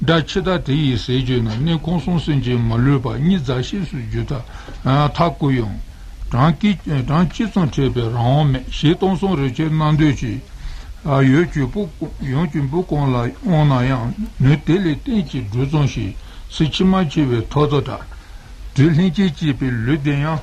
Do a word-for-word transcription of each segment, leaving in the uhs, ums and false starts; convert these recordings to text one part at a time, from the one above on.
སྒྲ་ཆི་ད་དེ་ཡི་ཟས་བརྗོད་ན། གནས་ཁང་གསུམ་སེམས་ཅན་མ་ལུས་པ། གཉིད་ཟ་ཤེས་སུ་རྒྱུད་མཐའ་ཀུན་ཡང་། གྲངས་ཀྱིས་གྲངས་ཅི་ཙམ་ཕྲད་པའི་རང་དབང་མེད། ཞེས་སྟོང་གསུམ་རི་ཁྱེར་རྣམ་འདོད་ཅིང་། ཡུལ་གྱོན་པོ་ཡུལ་གྱོན་པོ་གང་ལ་དབང་ན་ཡང་། ནུས་དེ་ལས་བརྟེན་ཅིང་སྒྲུབ་ཙམ་ཞིག། ཚེ་ཕྱི་མ་འཆི་བའི་ཐོག་ཏུ་གྲགས། དུས་ལྷན་སྐྱེས་སྐྱེས་པའི་ལུས་དེ་ཡང་།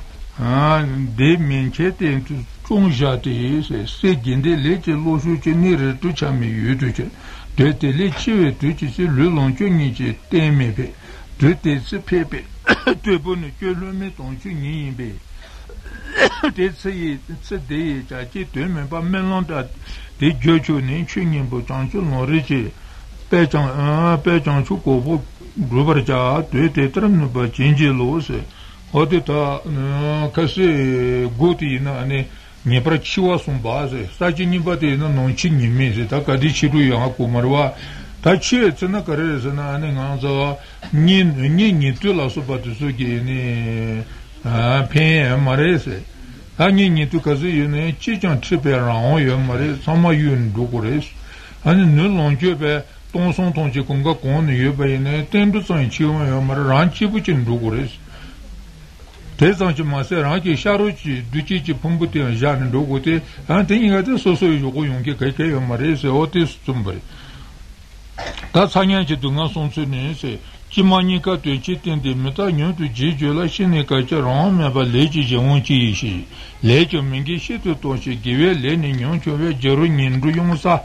འདི་མན་ཆད་སྟེང་དུ་བཅོམ་བཞག་སྟེ། སྲས་དགེ་འདུན་ལས་ཀྱི་བློ་ཤུགས་ཀྱིས། གནས་རི་ཁྲོད་ཆ་མེད་ཡུལ་དུ་ཁྱེར། དུས་དེ་ལས་འཆི་བའི་དུས་ཀྱི་ཚེ། ལུས་ལོངས་སྤྱོད་གཉིས་ཀྱི་རྟེན་མེད་པས། དུས་དེ་ཚེ་ཕལ་པའི་སྟོབས་པོ་ནི། སྤྱོད་ལྷོད་མེད་དོན་ཆུང་ཉིད་ཡིན་པས། དེ་ཚེ་ཡི་ཚེ་འདི་ཡི་བྱ་བྱེད་དོན་མེད་པ། རྨི་ལམ་འདྲ་དེ་བརྗོད་ཆོག་ནས། ཆོས་སྙིང་པོ་བྱང་ཆུབ་ལམ་རིམ་གྱི། དཔལ་བྱང་ཨ་དཔལ་བྱང་ཆུབ་གོ་འཕང་སྒྲུབ་པར་བྱ། དུས་དེ་ལྟར་ནུས་པ་ཅན་གྱིས་ལོ་ཟེར། འོ་དེ་ད་ཁ་སའི་སྒོ་དེ་ཡིན་ན་ཨ་ནི་ངེས་པར་འཆི་བ་གསུངས་པ་ཟེར། ས་བཅད་གཉིས་པ་དེ་ཡིན་ན་ནམ་འཆི་ཉི་མ་ཟེར། ད་ག་དེ་འཆི་འགྲོ་ཡོང་ཧ་གོ་མ་རེད་བ། ད་འཆི་བའི་ཚེ་ན་ག་རེ་རེད་ཟེར་ན། ཨ་ནི་ང་ཚོ་གཉིད་གཉིད་ཉལ་དུས་ལ་སོགས་པ་དེ་ཚོ་གི་ནི་ཕན་ཡོན་མ་རེད་ཟེར། ད་གཉིད་ཉལ་དུས་ག་ཚོད་ཡོད་ན་ཡང་ཅིས་ཀྱང་འཁྲིད་པའི་རང་དབང་ཡོད་མ་རེད། ཚང་མ་གཡོལ་ནས་འགྲོ་དགོས་རེད། ཨ་ནི་ནུས་ལོངས་སྤྱོད་པའི་སྟོང་གསུམ་ཐམས་ཅད་གང་ག་གང་ནས་ཡོད་པ་ཡིན་ན་ཡང་བསྟན་འགྲོ་ཙམ་ཡང་འཆི་དབང་ཡོད་མ་རེད། རང་གཅིག་པུ་གཅིག་འགྲོ་དགོས་རེད། དེ་ཙམ་གྱིས་མ་ཟད་རང་གི་ཤ་རོགས་ཀྱི་བདུད་བྱེད་ཀྱི་ཕུང་པོ་དེ་ཡང་བཞག་ནས་འགྲོ་དགོས་ཏེ། ཡང་དེ་གཉིས་ཀ་དེ་སོ་སོའི་གཞུག་གུ་ཡོང་གི་གལ་གལ་ཡོད་མ་རེད་ཟེར། འོ་དེ་གསུངས་པ་རེད། ད་ཚ་དམྱལ་གྱི་སྡུག་བསྔལ་གསུམ་ཚུལ་ནི་ཟེར། ཕྱི་མ་གཉིས་ཀ་དོན་ཕྱིར་བསྟན་ཏེ། མི་རྟག་མྱུར་དུ་རྗེས་འཇུག་ལ། ཕྱི་ནས་གལ་ཆེ་རང་དབང་མེད་པ། ལས་ཀྱི་གཞན་དབང་ཅི་ཡིན་ཞེས། ལས་ཀྱང་མི་འགལ་ཤིན་ཏུ་སྟོང་ཞིང་། དགེ་བའི་ལས་ནི་ཉུང་ཆུང་བས། བྱ་རུང་ཉལ་འགྲོ་གཡུལ་ས།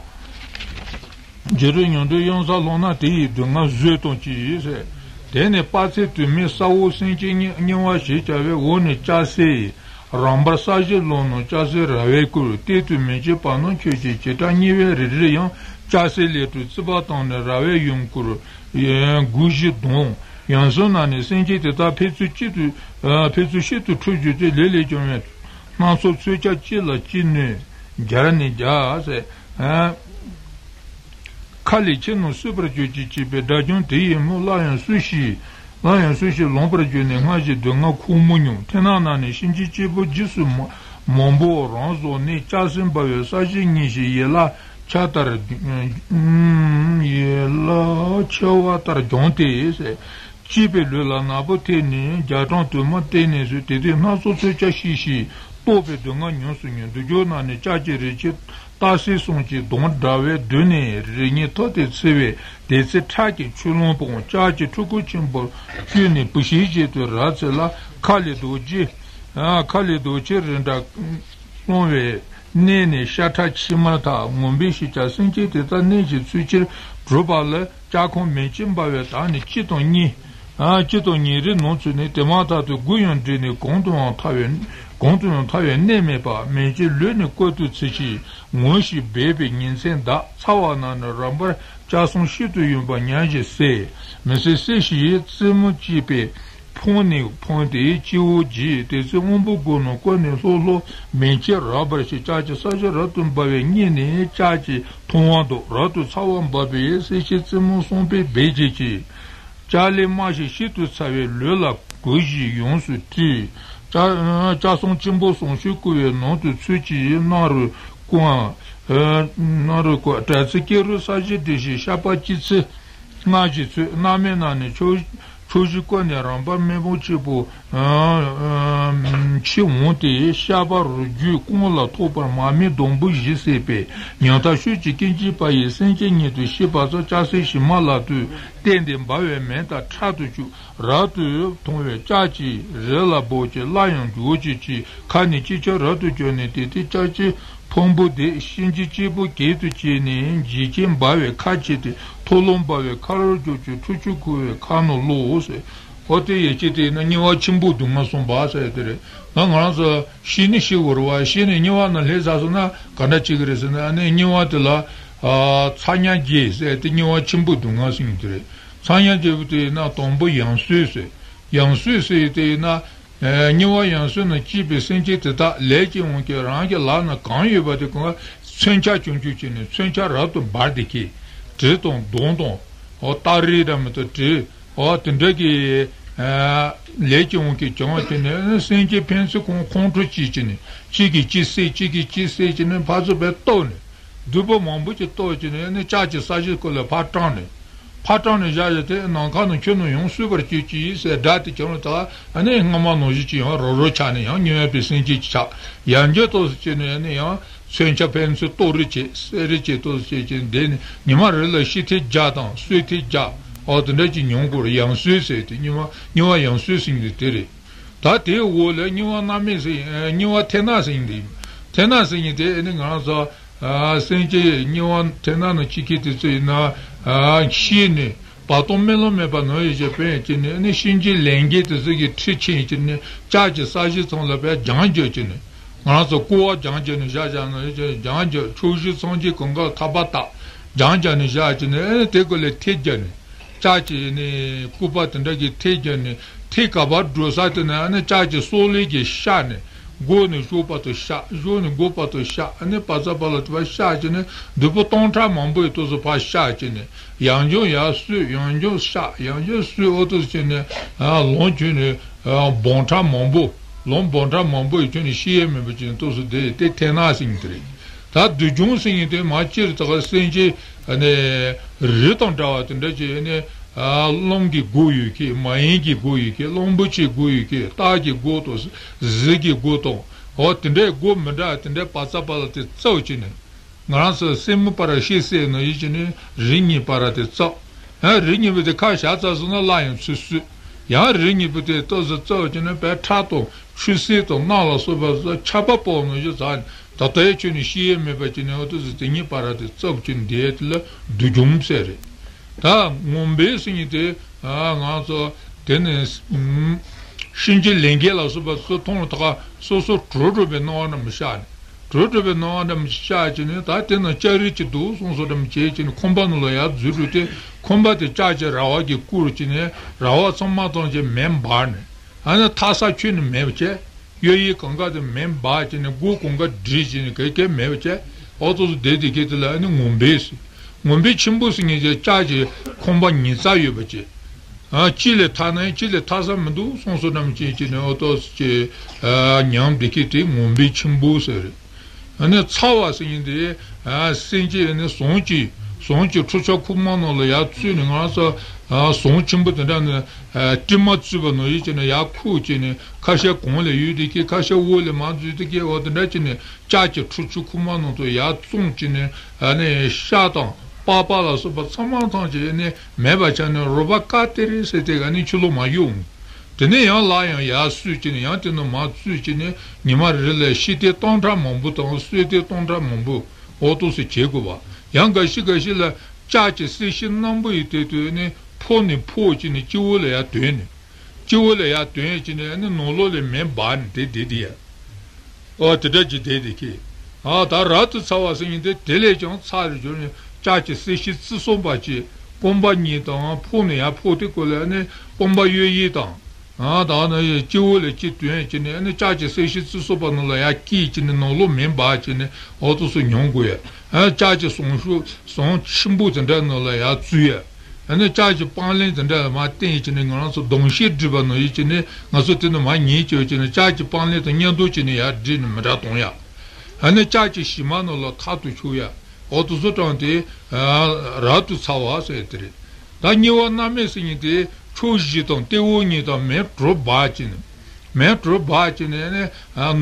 བྱ་རུང་ཉལ་འགྲོ་གཡུལ་སར་ལྷུང་ན། དེ་ཡི་སྡུག་བསྔལ་བཟོད་གཏོང་ཅི་ཡིན་ཟེར། དེ་ནས་དཔག་ཚད་དུ་མའི་ས་འོག་སེམས་ཅན་དམྱལ་བ་ཞེས་བྱ་བའི་འོག་ནས་ལྕགས་སྲེག་ཡིན། རང་འབར་ས་གཞི་རླུང་རྣམས་ལྕགས་སྲེག་ར་བས་བསྐུལ། གཏན་དུ་མི་འཆི་བར་སྣང་ཆོས་ཀྱི་བྱེ་བྲག་དམྱལ་བའི་རི་རི་ཡང་། ལྕགས་སྲེག་ལས་གྲུབ་རྩིག་པ་བཏང་ནས་ར་བས་ཡུམ་བསྐུལ། སྒོ་བཞི་བརྡུངས། ཡང་ཟུར་ན་ནི་སེམས་ཅན་དེ་དག་ཕན་ཚུན་གཅིག་ཏུ་ཕན་ཚུན་ཤིན་ཏུ་འཁྲུགས་གྱུར་ཏེ། ལས་ལས་བྱུང་བའི་སྣ་ཚོགས་མཚོན་ཆ་གཅིག་ལ་གཅིག་བསྣུན། སྦྱར་ནས་སྦྱར་ཟེར། ཁ་ལས་ཆུ་རྣམས་བསྲུབས་པར་གྱུར་ཅིག་ཅེས་པའི་སྒྲ་བྱུང་། དེ་ཡི་མུར་སླར་ཡང་སུ་ཞིག་སླར་ཡང་སུ་ཞིག་ལངས་པར་གྱུར་ནས། སྔར་བཞིན་སྡུག་བསྔལ་ཁོང་མོ་མྱོང་། མཐིང་ནག་ན་ནི་སེམས་ཅན་གཅིག་པུ་འཇིགས་སུ་མ་མང་པོ་རང་བཟུང་ནས། ལྕགས་སྲེག་འབར་བའི་ས་གཞི་ཉིལ་ཞིང་ཡལ་ལ་ཆར་ལྟར། ཡལ་ལ་ཆར་བ་ལྟར་གྱོན་ཏེ། གཅིག་པའི་ལུས་ལ་ནག་པོ་ཐེབས་ནས། རྒྱ་གྲམ་དུ་མ་བསྟན་ནས་སུ། དེ་དུས་སྣ་ཚོགས་མཚོན་ཆ་བཤིག་ཞིང་། སྟོབས་པའི་སྡུག་བསྔལ་ཉམས་སུ་མྱོང་། སྡུག་སྦྱོང་ན་ནི་ལྕགས་ཀྱི་རི་ཆུ་སྟག་གཟིག་གསུམ་གྱི་གདོང་འདྲ་བས་བསྡུས་ནས། རི་ཉིལ་ཐོག་ཏུ་འཚིར་བས། དེ་ཚེ་ཁྲག་གི་ཆུ་ཀླུང་སྤུངས། ལྕགས་ཀྱི་ཕྲུ་གུ་ཆེན་པོ་བསྐྱུར་ནས་བུད་ཤིང་བཞིན་དུ་རབ་འཚེར་ལ། མཁའ་ལས་རྡོ་རྗེ་མཁའ་ལས་རྡོ་རྗེ་རི་འདྲ་སོང་བས། གནས་ནས་ཤ་ཁྲག་ཕྱེ་མར་དག། ངུ་འབོད་ཞིག་ཀྱང་སེམས་ཅན་དེ་དག་གནས་ཀྱི་ཚུལ་ཕྱིར་གྲུབ་པ་ལ། ལྕགས་ཁང་མན་ཆད་འབར་བས་དག་ནས། གཅིག་དང་གཉིས། ཨ། གཅིག་དང་གཉིས་རེ་ནང་ཚུད་ནས། དེ་མ་ཐག་ཏུ་དགུ་ཡང་འདྲེས་ནས། གང་དུའང་ཐར་བའི་གང་དུ་ཡང་ཐར་བའི་གནས་མེད་པ། མན་ཆད་ལུས་ནི་བསྐོལ་དུ་ཚུད་ཅིང་། ངུ་ཞིང་འབོད་པས་ཉིན་མཚན་འདའ། ཚ་བ་ན་ནི་རབ་འབར་ལྕགས་ཟམ་ཤིན་ཏུ་གཡོ་བ་ཉག་བཞིན་བསྲེགས། མི་བསྲེག་བསྲེགས་ཤིང་རྩེ་མོ་གཅིག་པས་འཕངས་ནས་འཕངས་ཏེ་སྤྱི་བོར་བརྗིད། དེ་ཚེ་དབང་པོ་དགུ་རྣམས་བསྐོལ་ནས་ལྷོག། ལྷོག་མན་ཆད་རབ་འབར་ཞིང་ལྕགས་ཀྱི་ས་གཞི་རབ་ཏུ་འབར་བས་གཉིད་ནི་ལྕགས་ཀྱི་མཐོང་བ་འདོད། རབ་ཏུ་ཚ་བ་འབབ་པས་བསྲེགས་ཤིང་རྩེ་མོ་གསུམ་པས་སྦལ་གྱིས་བཅད། ལྕགས་ལས་དམར་ཞིང་ཤིན་ཏུ་ཚ་བས་ལུས་ལ་གོས་ཤིང་ཡོངས་སུ་བཀྲུས། ལྕགས་ལྕགས་ཟམ་ཆེན་པོ་ཟུམ་ཤུགས་བསྐུལ་བས་ནང་དུ་ཚུད་ཅིང་སྣ་རུ་བཀོད། སྣ་རུ་བཀོད། དྲག་རྩལ་སྐེ་རུས་ས་གཞི་བསྒྲིལ་ཞིང་ཤ་པགས་ཅི་ཚི་སྔར་བཞིན་ཚུད། སྣ་མའི་ནང་ནས་ཕྱོགས་ཕྱོགས་བཞིར་བཀོད་ནས་རབ་འབར་སྨན་པོ་ཆེན་པོ་ཆུ་འོང་སྟེ་ཤ་པགས་རུས་རྒྱུད་ཀུན་ལ་ཐོགས་པར་མར་མེ་སྡོང་པོ་བཞི་བསྲེགས་པས། ཉམ་ཐག་ཤུགས་ཀྱིས་སྐད་འབྱིན་པ་ཡིས་སེམས་ཅན་ཉིད་དུ་ཤེས་པ་སོགས་ལྕགས་སྲེག་ཞིམ་མ་ལ་ལྟོས། བརྟེན་ཏེ་འབར་བའི་མེ་དང་ཕྲལ་དུ་བཅུག། རབ་ཏུ་མཐོང་བས་ལྕགས་ཀྱི་རི་ལ་འབོད་ཅིང་སླར་ཡང་འཇུག་ཅིག་ཅེས་ཁ་ནས་ཅི་ཁྱབ་རབ་ཏུ་བརྗོད་ནས། དེ་དུས་ལྕགས་ཀྱི་ཕུང་པོ་དེ་གཤིན་རྗེ་གཅིག་པུ་གྱད་དུ་བྱས་ནས་འཇིགས་ཆེན་འབར་བའི་ཁ་ཕྱེ་སྟེ། མཐོ་ལོང་འབར་བའི་ཁ་ལོར་གྱུར་ཅིང་ཁྲུ་ཆུ་ཁོལ་བའི་ཁ་ནང་ལོག་ཟེར། འོ་དེ་ཡི་ཕྱིར་དེ་ན་དམྱལ་བ་ཆེན་པོའི་སྡུག་བསྔལ་གསུངས་པ་ཟེར་དེ་རེད། ང་ང་རང་ཚོ་ཤི་ནི་ཤི་དགོས་རེད་བ། ཤི་ནས་དམྱལ་བ་ན་སླེབས་ཚར་སོང་ན་ག་འདྲ་བྱེད་ཀྱི་རེད་ཟེར་ན། ཨ་ནི་དམྱལ་བ་དེ་ལ་ཨ་ཚ་དམྱལ་བརྒྱད་ཟེར་དེ་དམྱལ་བ་ཆེན་པོའི་སྡུག་བསྔལ་ཟེར་མཁན་དེ་རེད། ཚ་དམྱལ་བརྒྱད་པོ་དེ་ཡིན་ན་དང་པོ་ཡང་གསོས་ཟེར། ཡང་གསོས་ཟེར་དེ་ཡིན་ན། ཨ་དམྱལ་བ་ཡང་གསོས་ན་སྐྱེས་པའི་སེམས་ཅན་དེ་དག་ལས་ཀྱི་དབང་གིས་རང་གི་ལག་ན་གང་ཡོད་པ་དེ་གང་མཚོན་ཆ་ཆུང་ཆུང་བྱས་ནས་མཚོན་ཆ་རབ་ཏུ་འབར་ཏེ་ཁྱེར། གྲི་དང་མདུང་དང་། འོ་སྟ་རེ་འདྲ་མི་འདུག་གྲི། འོ་དེ་འདྲ་གི་ཨ་ལས་ཀྱི་དབང་གིས་བྱུང་བ་དེ་ནི་སེམས་ཅན་ཕན་ཚུན་ཁོང་ཁོང་ཁྲོ་སྐྱེས་བྱས་ནས་གཅིག་གིས་གཅིག་བསད། གཅིག་གིས་གཅིག་བསད་བྱས་ནས་ཕར་ཚུར་བས་གཏོར་ནས། སྡུག་པོ་མང་པོ་ཅིག་གཏོར་བྱས་ནས་ནི་ལྕགས་ཀྱི་ས་གཞི་སྐོར་ལ་ཕར་དྲངས་ནས། ཁ་དྲངས་ནས་བཞག་བཞག་དེ་ནམ་མཁའ་ནང་ཁྱོན་ནས་ཡང་གསོད་པར་བྱེད་ཅིག་ཟེར་སྒྲ་དེ་བྱུང་ལ་ད་ཨ་ནི་སྔ་མ་ནང་བཞིན་གྱི་ཡང་རོ་རོ་ཆགས་ནས་ཡང་དམྱལ་བའི་སེམས་ཅན་གྱི་ཆགས། ཡང་བསྐྱར་ཏོག་ཙམ་བྱས་ནས་ཨ་ནི་ཡང་མཚོན་ཆ་ཕན་ཚུན་གཏོར་རེས་བྱེད་གསད་རེས་བྱེད་ཏོག་ཙམ་བྱས་ཀྱི་འདས་ནས་ཉི་མ་རེ་ལ་ཤི་ཐེངས་བརྒྱ་དང་གསོད་ཐེངས་བརྒྱ། ཨོ་དེ་འདྲ་ཅིག་མྱོང་དགོས་རེད། ཡང་གསོད་ཟེར་དེ་དམྱལ་བ་དམྱལ་བ་ཡང་གསོད་ཟེར་གྱི་དེ་རེད། ད་དེའི་འོག་ལ་དམྱལ་བ་མནར་མེད་ཟེར་ཡིན། དམྱལ་བ་ཐེར་ནག་ཟེར་ཡིན་དེ། ཐེར་ནག་ཟེར་ཡིན་དེ་ཨ་ནི་ང་རང་ཚོ་ཨ་སེམས་ཅན་དམྱལ་བ་ཐེར་ནག་ནང་སྐྱེ་མཁན་དེ་ཚོ་ཡིན་ན་ཨ་ཤི་ནས་བར་སྟོང་སྨོན་ལམ་མེད་པ་ནང་བཞིན་བྱས་པས་ཀྱི་ནི་ཨ་ནི་གཤིན་རྗེ་ལས་མགོན་དེ་ཚོ་གི་ཁྲི་ཆེན་གྱི་ནི་ལྕགས་ཀྱི་ས་གཞི་ཚང་ལ་བས་རྒྱང་བརྒྱབ་ཀྱི་ནི། ང་རང་ཚོ་ཀོ་བ་རྒྱང་བརྒྱབ་ནས་བཞག་བཞག་ནས་རྒྱང་བརྒྱབ། ཕྱོགས་བཞི་སངས་རྒྱས་གང་ག་ལ་ཐག་པ་བཏགས་རྒྱང་བརྒྱབ་ནས་བཞག་ཀྱི་ནི་ཨ་ནི་དེ་ཀོ་ལས་ཐེར་བརྒྱབ་ནས། ལྕགས་ཀྱི་ནི་སྐུད་པ་དེ་འདྲ་གིས་ཐེར་བརྒྱབ་ནས་ཐེར་ག་པར་འགྲོ་ས་དེ་ནས་ཨ་ནི་ལྕགས་ཀྱི་སོག་ལེ་གིས་གཤགས་ནས་སྒོ་ནས་གཞོགས་བར་དུ་གཤགས། གཞོགས་ནས་སྒོ་བར་དུ་གཤགས། ཨ་ནི་བར་ཚ་བར་ལ་དེ་བར་གཤགས་ཀྱི་ནི་བདུད་པོ་སྟོང་ཕྲག་མང་པོ་ཡི་ཏོག་ཙམ་ཕར་གཤགས་ཀྱི་ནི་ཡང་བསྐྱར་ཡར་གསོད། ཡང་བསྐྱར་གཤགས། ཡང་བསྐྱར་གསོད། ཨོ་ཏོག་ཙམ་བྱས་ནས་ལོངས་སྤྱོད་ནས་འབུམ་ཕྲག་མང་པོ་ལོངས་འབུམ་ཕྲག་མང་པོ་ཡི་ཁྱོན་ནས་ཤི་ཡས་མེད་པ་ཅིག་ཏོག་ཙམ་དེ་དེ་ཐེར་ནག་ཟེར་གྱི་དེ་རེད། ད་བདུད་འཇོམས་ཟེར་མཁན་དེ་མ་སྤྱིར་ད་ག་སེམས་ཅན་ནི་རི་དང་འདྲ་བ་དེ་འདྲ་ཅིག་ནི་རླུང་གི་སྒོ་ཡོད་མཁན། མ་ཡིན་གྱི་སྒོ་ཡོད་མཁན། གླང་པོ་ཆེའི་སྒོ་ཡོད་མཁན། སྟག་གི་སྒོ་དང་གཟིག་གི་སྒོ་དང་འོ་དེ་འདྲའི་སྒོ་མི་འདྲ་དེ་འདྲའི་བར་ཚ་བར་ལ་དེ་བཙུགས་བྱས་ནས་ང་རང་ཚོ་སེན་མོ་བར་ཤེས་གསལ་ནང་བཞིན་བྱས་ནས་རི་གཉིས་བར་དེ་བཙུགས། ཡང་རི་གཉིས་པོ་དེ་ཁ་བཞག་ཚར་སོང་ན་སླར་ཡང་ཚུར་གསོད། ཡང་རི་གཉིས་པོ་དེ་ཏོག་ཙམ་བཙུགས་བྱས་ནས་བས་ཁྲག་དང་ཆུ་སེར་དང་གནམ་ལ་སོགས་པ་ཆར་པ་ཕོག་ནང་བཞིན་ཟག་ནས་ད་ལྟའི་ཆོས་ནི་ཤི་ཡས་མེད་པ་ཅིག་ནས་འོ་ཏོག་ཙམ་དེ་གཉིས་བར་དེ་བཙུགས་བྱས་ནས་བསྡད་དེ་ལ་བདུད་འཇོམས་ཟེར་རེད། ད་ངོ་མ་ཟེར་མཁན་དེ་ང་ཚོ་དེ་ནི་གཤིན་རྗེ་ལས་མགོན་ལ་སོགས་པ་ཚོ་མཐོང་ལ་ད་ག་སོ་སོ་གྲོལ་འགྲོ་བའི་སྣང་བ་འདྲ་མི་ཤར་ནས། གྲོལ་འགྲོ་བའི་སྣང་བ་འདྲ་མི་ཤར་བྱས་ནས་ད་དེ་ན་ལྕགས་རི་གཅིག་འདུག་གསུངས་སོ་འདྲ་མི་བྱས་བྱས་ནས་ཁང་པ་ནང་ལ་ཡར་འཛུལ་འགྲོ་དེ་ཁང་པ་དེ་ལྕགས་ཀྱི་ར་བ་གིས་བསྐུར་བྱས་ནས་ར་བ་ཚང་མ་ཐམས་ཅད་མེ་འབར་ནས་ཨ་ནི་ཐག་ས་ཁྱོན་ནས་མེད་པ་བྱས། གཡས་གཡོན་གང་ག་དེ་མེ་འབར་བྱས་ནས་སྒོ་གང་ག་བསྒྲིལ་བྱས་ནས་ག་གེ་མེད་པ་བྱས། ཨོ་ཏོག་ཙམ་བསྡད་དེ་གི་དེ་ལ་ཨ་ནི་ངུ་འབོད་ཟེར། ངུ་འབོད་ཆེན་པོ་ཟེར་མཁན་ཅིག་ལྕགས་ཀྱི་ཁང་པ་ཉིས་རྩ་ཡོད་པ་ཅིག་ཨ་གཅིག་ལས་ཐར་ན་ཡང་གཅིག་ལས་ཐར་ས་མི་འདུག་གསུངས་སོ་འདྲ་མི་བྱས་བྱས་ནས་ཨོ་ཏོག་ཙམ་ཉམས་བསྡད་མཁན་དེ་ངུ་འབོད་ཆེན་པོ་ཟེར། ཨ་ནི་ཚ་བ་ཟེར་མཁན་དེ་ཨ་སེམས་ཅན་ཨ་ནི་ཟངས་ཀྱི་ཟངས་ཀྱི་ཁྲུ་ཆ་ཁུག་མ་ནང་ལ་ཡར་བཙུགས་ནས་ང་རང་ཚོ་ཨ་ཟངས་ཆེན་པོ་དེ་འདྲ་ནས་ཨ་དྲི་མ་བཙུགས་པ་ནང་བཞིན་བྱས་ནས་ཡར་ཁུག་བྱས་ནས་ཁ་ཤས་གོང་ལ་ཡོད་དེ་ཀྱེ་ཁ་ཤས་འོག་ལ་མར་འཛུལ་དེ་ཀྱེ་འོ་དེ་འདྲ་བྱས་ནས་ལྕགས་ཀྱི་ཁྲུ་ཆུ་ཁུག་མ་ནང་དུ་ཡར་བཙོངས་བྱས་ནས་ཨ་ནི་ཤ་དང་པགས་པ་ལ་སོགས་པ་ཚང་མ་ཐམས་ཅད་ཨ་ནི་མེད་པ་ཆགས་ནས་རོ་པ་ཀ་ཏི་རི་ཟེར་དེ་ཨ་ནི་ཕྱི་ལོགས་མར་གཡུགས་འོང་། དེ་ནས་ཡང་སླར་ཡང་ཡར་གསོད་བྱས་ནས་ཡང་དེ་ནས་མར་བཙུགས་བྱས་ནས་ཉི་མ་རེ་ལ་ཤི་དེ་སྟོང་ཕྲག་མང་པོ་དང་གསོད་དེ་སྟོང་ཕྲག་མང་པོ་འོ་ཏོག་ཙམ་བྱེད་དགོས་པ། ཡང་འགའ་ཞིག་འགའ་ཞིག་ལ་ལྕགས་ཀྱི་སེར་ཤིང་སྣུམ་པོ་ཡི་དེ་དུས་ནི་ཕོ་ནི་ཕོ་བྱས་ནས་སྤྱི་བོ་ལ་ཡར་དོན་ནས། སྤྱི་བོ་ལ་ཡར་དོན་བྱས་ནས་ནི་ནང་ལོགས་ལ་མེ་འབར་ནས་དེ་བསྡད་དེ་ཡ། ཨོ་དེ་འདྲ་ཅིག་བསྡད་དེ་ཁྱེད། ཨ་ད་རབ་ཏུ་ཚ་བ་ཟེར་མཁན་དེ་དེ་ལས་ཀྱང་ཚ་རུ་གྱུར་ནས་ལྕགས་ཀྱི་སེར་ཤིང་བརྩི་སྲུང་པ་ཅིག་རྐང་པ་གཉིས་དང་ཕོ་ནས་ཡར་ཕོ་དེ་ཀོ་ལ་ནི་རྐང་པ་གཡས་གཡོན་དང་། ཨ་ད་ནི་སྤྱི་བོ་ལ་གཅིག་དོན་བྱས་ནས་ནི་ལྕགས་ཀྱི་སེར་ཤིང་བརྩི་སྲུང་པ་ནང་ལ་ཡར་སྐྱེས་བྱས་ནས་ནང་ལོགས་མེ་འབར་བྱས་ནས་ཨོ་ཏོག་ཙམ་མྱོང་དགོས་ཡ། ཨ་ལྕགས་ཀྱི་ཟངས་ཤུ་ཟངས་ཆེན་པོ་དེ་འདྲ་ནང་ལ་ཡར་བཙུགས་ཡ། ཨ་ནི་ལྕགས་ཀྱི་སྤང་ལེན་དེ་འདྲ་ལ་མར་བསྟན་བྱས་ནས་ང་རང་ཚོ་སྡོམ་ཤེས་སྒྲིག་པ་ནང་བཞིན་བྱས་ནས་ང་ཚོ་དེ་ནི་མར་ཉལ་བཅོས་བྱས་ནས་ལྕགས་ཀྱི་སྤང་ལེན་དང་མཉམ་དུ་བྱས་ནས་ཡར་བསྒྲིལ་ནས་མི་དྲག་གཏོང་ཡ། ཨ་ནི་ལྕགས་ཀྱི་གཞི་མ་ནང་ལ་ཐག་ཏུ་ཆུད་ཡ། འོ་དེ་ཚོ་དྲངས་ཏེ་རབ་ཏུ་ཚ་བ་ཟེར་དེ་རེད། ད་དམྱལ་བ་མནར་མེད་ཟེར་མཁན་དེ་ཕྱོགས་བཞི་དང་སྟེང་འོག་གཉིས་དང་མེ་དྲོད་འབར་བྱས་ནས། མེ་དྲོད་འབར་བྱས་ནས་ནི་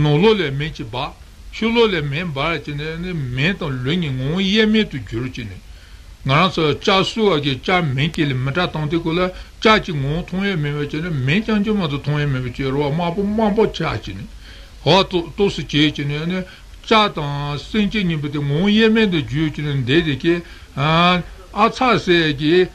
ནང་ལོགས་ལ་མེ་གཅིག་འབར། ཕྱི་ལོགས་ལ་མེ་འབར་བྱས་ནས་ནི་མེ་དང་ལུད་གཉིས་ངོ་བོ་དབྱེར་མེད་དུ་གྱུར་བྱས་ནས། ང་རང་ཚོ་ལྕགས་བསྲུབས་པ་གིས་ལྕགས་མེ་སྐྱེས་ལ་མི་དྲག་བཏང་དུས་ཀོ་ལ་ལྕགས་ཀྱི་ངོ་བོ་མཐོང་ཡས་མེད་པ་བྱས་ནས་མེ་རྐྱང་རྐྱང་མ་གཏོགས་མཐོང་ཡས་མེད་པ་བྱས་རོ་བ་དམར་པོ་དམར་པོ་ཆགས་བྱས་ནས། འོ་ཏོག་ཏོག་སུ་བྱས་བྱས་ནས་ནི་ལྕགས་དང་སེམས་ཅན་གཉིས་པོ་དེ་ངོ་བོ་དབྱེར་མེད་དུ་གྱུར་བྱས་ནས་བསྡད་དེ་ཀྱེ། ཨ་ཚ་ཟེར་གྱི་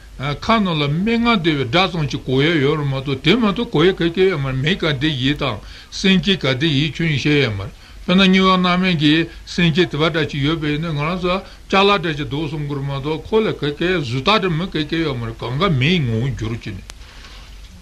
ཁ་ནང་ལ་སྨྲེ་སྔགས་བཟླས་པའི་སྒྲ་ཙམ་གྱིས་གོ་ཡས་ཡོད་རེད་མ་གཏོགས་དེ་མ་གཏོགས་གོ་ཡས་ག་གེ་ཡོད་མ་རེད། མེ་ག་འདི་ཡིན་དང་སེམས་ཅན་ག་འདི་ཡིན་ཁྱོན་ཡིན་ཤེས་ཡས་མ་རེད། དཔེར་ན་དམྱལ་བ་མནར་མེད་ཀྱི་སེམས་ཅན་དེ་བ་འདྲ་ཅིག་ཡོད་པ་ཡིན་ན་ང་རང་ཚོ་ཅ་ལག་འདྲ་ཅིག་འདུག་གསུང་གི་རེད་མ་གཏོགས་ཁོ་ལ་ག་གེ་གཟུགས་རྟགས་འདྲ་མི་ག་གེ་ཡོད་མ་རེད། གང་ག་མེ་ཡི་ངོ་བོ་འགྱུར་གྱི་ནི།